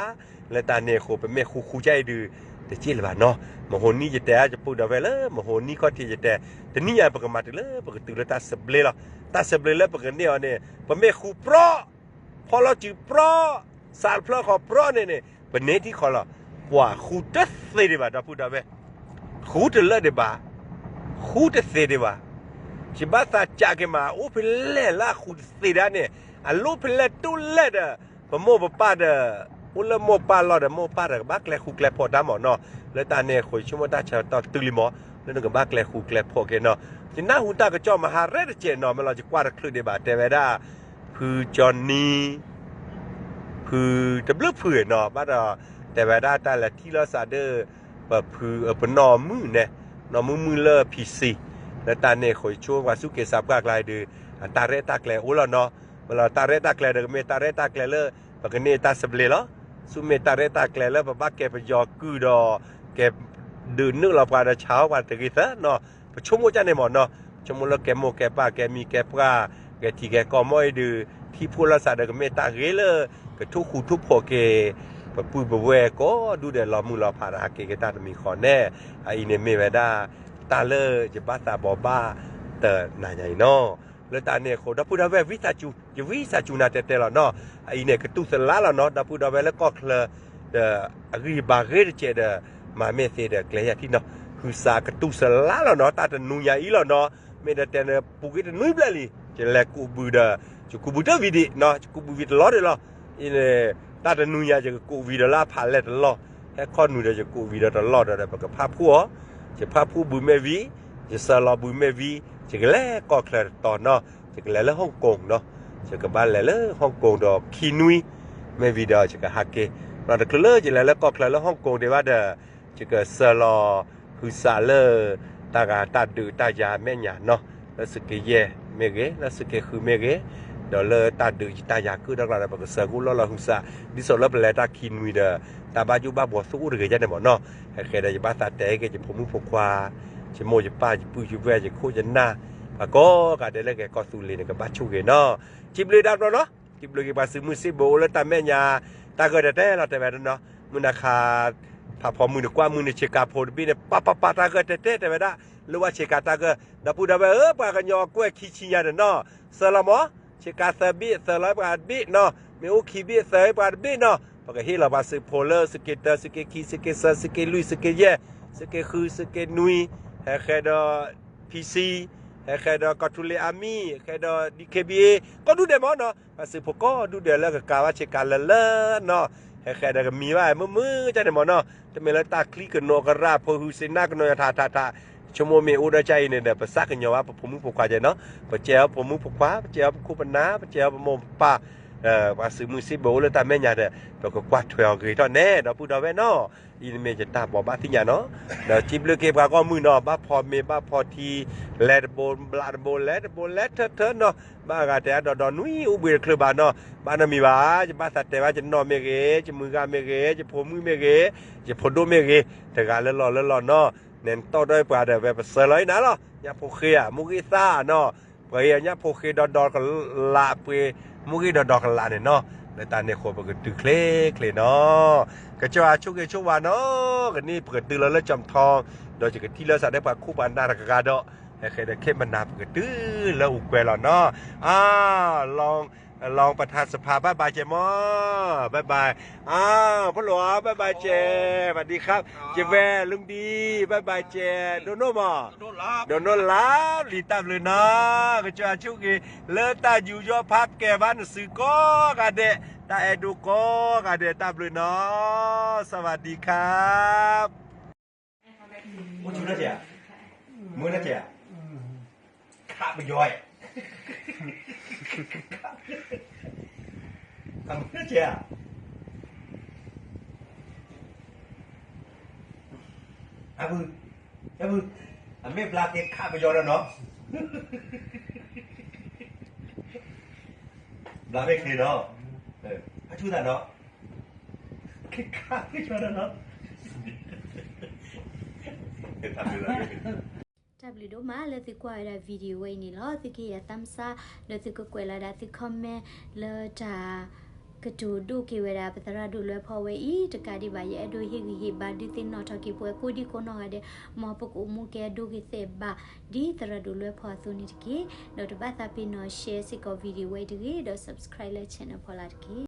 လၢတၢ်န့ၣ်အဃိ ပမ့ၢ်ဃူဃူကအံၤဒုး တစ့ၢ်လၢၤဘၣ်နီၤ, မဟိနံၣ်ယတဲအါ ယပုၢ်ဒီဝဲၢ်လၢ မဟိနံၣ်ခီၣ်ထံးယတဲ, တနံၣ်ညါပကမၤတုၤလၢပကတုၤလၢတၢ်စံးဘျ့လီၤ, တၢ်စံးဘျ့လၢပကန့ၢ်အီၤန့ၣ် ပမ့ၢ်ဃူပြီ, ဖီၣ်လီၤစုပြီ, စးဖျၢၣ်ဃီပြီန့ၣ်န့ၣ် ပန့ၢ်ထံၣ်ဃီလီၤ, ပှၤဃူတသ့ဒံးဘၣ် ဒီပုၢ်ဒီဝဲၢ်, ဃူတလၢာ်ဒံးဘၣ်, ဃူတသ့ဒံးဘၣ် ယဘၣ်သးစံးက့ၤမး အိၣ်ဖဲလဲၣ်လၢအဃူတသ့ဒၣ်န့ၣ်, အလိၣ်ဖဲလဲၣ်တိၢ်လဲၣ်ဒီး ပမိၢ်ပပၢ်ဒီး အိၣ်လၢမိၢ်ပၢ်လီၢ်ဒီး မိၢ်ပၢ်ဒီးကဘၣ်ကျဲဃူကျဲဖိးတၢ်မးနီၤ, လၢတၢ်န့ၣ်အဃိ ယဆိကမိၣ်တၢ်ဆၢကတီၢ်တုၤလံမး, လၢနကဘၣ်ကျဲၤဃူကျဲၤဖိးက့ၤနီၤ. ယနၢ်ဟူတၢ်ကစီၣ်မဟါရဲၣ်တစဲးနီၤ, မ့ၢ်လီၤယကွၢ်တချုးဒံးဘၣ် တဲဝဲဒၣ် ဖုကၠီနံ ဖုတဘျုးဖုနီၤ, ဘၣ်ဒီး တဲဝဲဒၣ်တၢ်လဲၤထံၣ်လိာ်သးဒီး ပဖု ပနီၢ်မုၣ်န့ၣ်, နီၢ်မုၣ်မုၣ်လၢ ဖံစံ, လၢတၢ်န့ၣ်အဃိ ယဆိကမိၣ်ပှၤစူၢ်က့ၤသးပှၢ်ကျါအံၤဒီး အတၢ်ရဲၣ်တၢ်ကျဲၤအိၣ်လီၤနီၤ. မ့ၢ်လီၤတၢ်ရဲၣ်တၢ်ကျဲၤဒီး ကမ့ၢ်တၢ်ရဲၣ်တၢ်ကျဲၤလၢ ပကန့ၢ်တၢ်သဘျ့လီၤ. ဆူမ့ၢ်တၢ်ရဲၣ်တၢ်ကျဲၤလၢပဘၣ်ကဲပယီၤကုၢ်ဒီး ကဲဒုးနုာ်လီၤပှၤဒီးဆါအီၣ်ပှၤတဂ့ၤသၢနီၤ. ပဆိကမိၣ်ကၢ်န့ၣ်မ့ၢ်နီၤ, ပဆိကမိၣ်လၢကဲမိၢ်ကဲပၢ် ကဲမံၤကဲပှၢ် ကဲထံကဲကီၢ်မ့ၢ်အံၤဒီး ထံၣ်ဖှိၣ်လိာ်သးဒီး ကမ့ၢ်တၢ်ဂ့ၤလၢ ကထိၣ်ဃူထိၣ်ဖိးက့ၤ ပပုၢ်ပဝဲၢ်ကိးဒူၣ်ဒီး လီၤမုၢ်လီၤဖးဒီး ဟးက့ၤက့ၤတၢ်တမံၤဃီန့ၣ်, အအံၤန့ၣ်မ့ၢ်ဝဲဒၣ် တၢ်လၢယဘၣ်သးဘိးဘၣ်တနၤညါအံၤနီၤ. လၢတၢ်န့ၣ်အဃိ ဒီပုၢ်ဒီဝဲၢ် ယဝံသးစူၤနၤတဲတဲလီၤနီၤ. အအံၤန့ၣ် ကတူၢ်သလါလီၤနီၤ, ဒီပုၢ်ဒီဝဲၢ်လၢကီၢ်ချၢ ဒီး အဂံၢ်ဘါဂ့ၤတစဲးဒီး မၤမ့ၢ်သ့ဒီး ကျဲၤယၤထံၣ်နီၤ. ဟုးစးကတူၢ်သလါလီၤနီၤ, တၢ်တနူညါအံၤလီၤနီၤ. မ့ၢ်ဒီးတဲနပူၤကွံာ်တနွံဘျဲၣ်လံ, ယလဲၤကူးဘုးဒီး ယကူးဘုးတၢ်ဝံၤဒံးနီၤ, ယကူးဘုးဝံၤတလီၢ်ဒံးလီၤ. အံၤန့ၣ် တၢ်တနူညါယကကူးဝံၤဒီးလၢအဖးလဲၢ်တလီၢ်, ဟဲခီနုာ်ဒီးယကူးဝံၤဒီးတလီၢ်ဒီး ပကဖးဖှိၣ်အီၤ, ယဖးဖှိၣ်ဘုးမ့ၢ်ဝံၤ, ယစၢလီၤဘုးမ့ၢ်ဝံၤ, ယကလဲၤကီၢ်ချၢတတီၤနီၤ, ယကလဲၤလၢ Hong Kong နီၤ, ယကဘၣ်လဲၤလၢ Hong Kong ဒီးခံနွံ မ့ၢ်ဝံၤဒီးယကဟးက့ၤ, ဒီးတချုးလၢယလဲၤလၢကီၢ်ချၢလၢ Hong Kong ဒံးဘၣ်ဒီး ယကစၢလီၤ ဟုးစးလၢ တၢ်ဂၤတၢ်ဒုးတၢ်ယၤမဲာ်ညါနီၤ, လၢသုးက့ယဲၢ်မ့ၢ်ဂ့ၤ, လၢသုးက့ဃုမ့ၢ်ဂ့ၤ, ဒီးလၢတၢ်ဒုးယတၢ်ယၤကုၢ်ဒီးကျါဒီး ပကစၢဃိၣ်လီၢ်လီၤဟုးစး, ဒ်သိးလၢပလဲၤတၢ်ခံနွံဒီး တၢ်ဘၣ်ယိၣ်ဘၣ်ဘှီးသူၣ်အိၣ်တဂ့ၤဒ်န့ၣ်မ့ၢ်နီၤ. ဟဲဃဲဒီးယဘၣ်သးတဲက့ၤ ယဖိမုၣ်ဖိခွါ, ယမိၢ်ယပၢ် ယပုၢ်ယဝဲၢ် ယခိၣ်ယနၢ်, ပှၤကိးဂၤဒဲးလၢကဲကီၢ်သူလ့ၤန့ၣ် ကဘၣ်ဆိၣ်ဂ့ၤနီၤ. စံးဘျုးဒၣ်ပျီနီၤ, စံးဘျုးက့ၤပှၤသုးမုၢ်စံးဘျုးအိၣ်လၢတၢ်မဲာ်ညါ, တၢ်ဂၢၢ်တတဲလီၤတဲဝဲဒၣ်နီၤ, မုၢ်နၤခါ ဖးဖီမုၢ်နကွၢ်မုၢ်နဆ့ကၤဖိတဘ့ၣ်န့ၣ် ပၢ်ပၢ်ပၢ်တၢ်ဂၢၢ်တဲတဲတဲဝဲဒၣ်, လၢဝဲဆ့ကၤတၢ်ဂၢၢ်, ဒီပုၢ်ဒီဝဲၢ်ဧၢ ပှၤကညီကွဲၢ်ခံဆံညါဒီးနီၤ, သၢလီၤမး, ဆ့ကၤသၢဘ့ၣ် သၢလီၤပှၤတဘ့ၣ်နီၤ, မ့ၢ်အိၣ်ခံဘ့ၣ်သၢပှၤတဘ့ၣ်နီၤ, ပကဟ့ၣ်လီၤပှၤသုးဖိလၢ သုးက့တၢ သုးက့ခံ သုးက့သၢ သုးက့လွံၢ် သုးက့ယဲၢ် သုးက့ဃု သုးက့နွံ, ဟဲဃဲဒီး ဖံစံ, ဟဲဃဲဒီးကီၢ်သူလ့ၤအါမံၤ, ဟဲဃဲဒီး DKBA ကိးဒူၣ်ဒဲးမ့ၢ်နီၤ, ပှၤသုးဖိကိးဒူၣ်ဒဲးလၢကကၤဘၣ်ဆ့ကၤလၢလၢနီၤ, ဟဲဃဲဒီးကမံၤဘၣ်မုာ်မုာ်ကန့ၣ်မ့ၢ်နီၤ, တမ့ၢ်လၢတၢ်ချံကနိးကရၢ်ဖိ ဟုးစ့နၢ်ကနိးယၤထးထးထး, ဆိကမိၣ်မ့ၢ်အိၣ်ဒီးကါအံၤန့ၣ်ဒီး ပသးကညီၤဘၣ်ပဖိမုၣ်ဖိခွါကဲနီၤ, ပကဲအီၤပဖိမုၣ်ဖိခွါ, ပကဲအီၤပခိၣ်ပနၢ်, ပကဲအီၤပမိၢ်ပပၢ်, ပှၤသုးမုၢ်စံးဘျုးအိၣ်လၢတၢ်မဲာ်ညါဒီး ပကကွၢ်ထွဲအီၤဂ့ၤထီၣ်န့ၣ် ဒီပုၢ်ဒီဝဲၢ်နီၤ, အံၤန့ၣ်မ့ၢ်ယတၢ်ဘိးဘၣ်သ့ၣ်ညါနီၤ, ဒီးစံးဘျုးက့ၤပှၤဂီၢ်မုၢ်နီၤ, ဘၣ်ဖီမ့ၤဘၣ်ဖီထံ, လဲၤတဘိဘျးတဘိ လဲၤတဘိလဲၤထၢထၢနီၤ, ဘၣ်အဂၤတဲအါဒီးဒီးနွံအူဘှံးတချုးဘၣ်နီၤ, ဘၣ်နီတမံၤဘၣ်, ယဘၣ်သးတဲဘၣ် ယနီၢ်မ့ၢ်ဂ့ၤ, ယမုၢ်ဂၤမ့ၢ်ဂ့ၤ, ယဖိမုၣ်မ့ၢ်ဂ့ၤ, ယဖိဒိၣ်မ့ၢ်ဂ့ၤ, တဂၤလၢလီၢ်လၢလီၢ်နီၤ, နဲနတီၢ်ဒီးပှၤဒီး ဝဲပစၢလီၤအံၤနၤလီၤ, ညၣ်ဖိဃ့ဧါ, မူဂ့ၢ်သၣ်နီၤ, ပှၤအံၤညၣ်ဖိဃ့ဒီဒီကလးပှ့ၤ, မူဂ့ၢ်ဒီဒီကလးန့ၣ်နီၤ, လၢတၢ်န့ၣ်အဃိပကတုၤချ့ချ့နီၤ, ကစၢ်ယွၤဆိၣ်ဂ့ၤဆိၣ်ဝါနီၤ, ကန့ၢ်ပကတုၤလီၤလၢကၠီၣ်ထီ, ဒီးယကထံၣ်လိာ်သးဒီးပှၤခိၣ်ပှၤနၢ်တဂၤဂၤဒီး, ဟဲဃဲဒီးခ့ပနၤပကတုၤလၢအိၣ်ကွဲးလီၤနီၤ, အါ, လီၤ လီၤပထါစဖါ ဘၣ်ဘၣ်ကဲမီၢ်, ဘၣ်ဘၣ်, အါ, ဖိလီၤ ဘၣ်ဘၣ်ကဲ, ဝၤဒံခါ, ကဝဲလူဒံ, ဘၣ်ဘၣ်ကဲ, ဒိၣ်နိၣ်မီၢ်, ဒိၣ်နိၣ်လါ, လံတၢ်ဘျုးနီၤ, ကစၢ်ယွၤဆိၣ်ဂ့ၤ, လၢတၢ်ယူးယီၣ်ဖးကဲဘၣ်နစုကိးဂၤဒဲး, တၢ်အဲၣ်ဒိးကိးဂၤဒဲး တၢ်ဘျုးနီၤ, စဝၤဒံခါ အိၣ်ဆူၣ်လၢကဲဧါ, မုၢ်လၢကဲဧါ, ခးပယီၤဧါ, ခးပယီၤ, အမုၢ်လၢကဲဧါ, အဘု, အဘု, အမ့ၢ်ဘျါက့ၤခးပယီၤဒီးနီၤ, ဘျါမ့ၢ်ချ့နီၤ, အဆူၣ်သးနီၤ, ခးပယီၤဒီးနီၤ တၢ်ဘျုးဒိၣ်မးလၢသုကွၢ်ဝဲဒၣ် video ဝဲအံၤန့ၣ်လီၤ. သုကဟ့ၣ်ယၤ thumbs up ဒီးသုကကွဲးလီၤဒၣ်သု comment လၢတၢ်ကတိၤဒိၣ်က့ၤဝဲဒၣ် ပသရၣ်ဒိၣ်လွဲဖီဝဲအံၤ တကးဒံးဘၣ် ယအဲၣ်ဒိးဟ့ၣ်ဂံၢ်ဟ့ၣ်ဘါဒုးသ့ၣ်နီၣ်ထီၣ်က့ၤပဝဲကိးဒံကိးနီၢ်ဂၤဒဲး မ်ပကအိၣ်မူကဲဒိဂ့ၤသဲးဘၣ် ဒ်သရၣ်ဒိၣ်လွဲဖီအသိးန့ၣ်တက့ၢ်. ဒီးတဘၣ်သးပ့ၤနီၣ် share စ့ၢ်ကီး video ဝဲအံၤတဂ့ၤ ဒီး subscribe လၢ channel ဖီလာ်တက့ၢ်.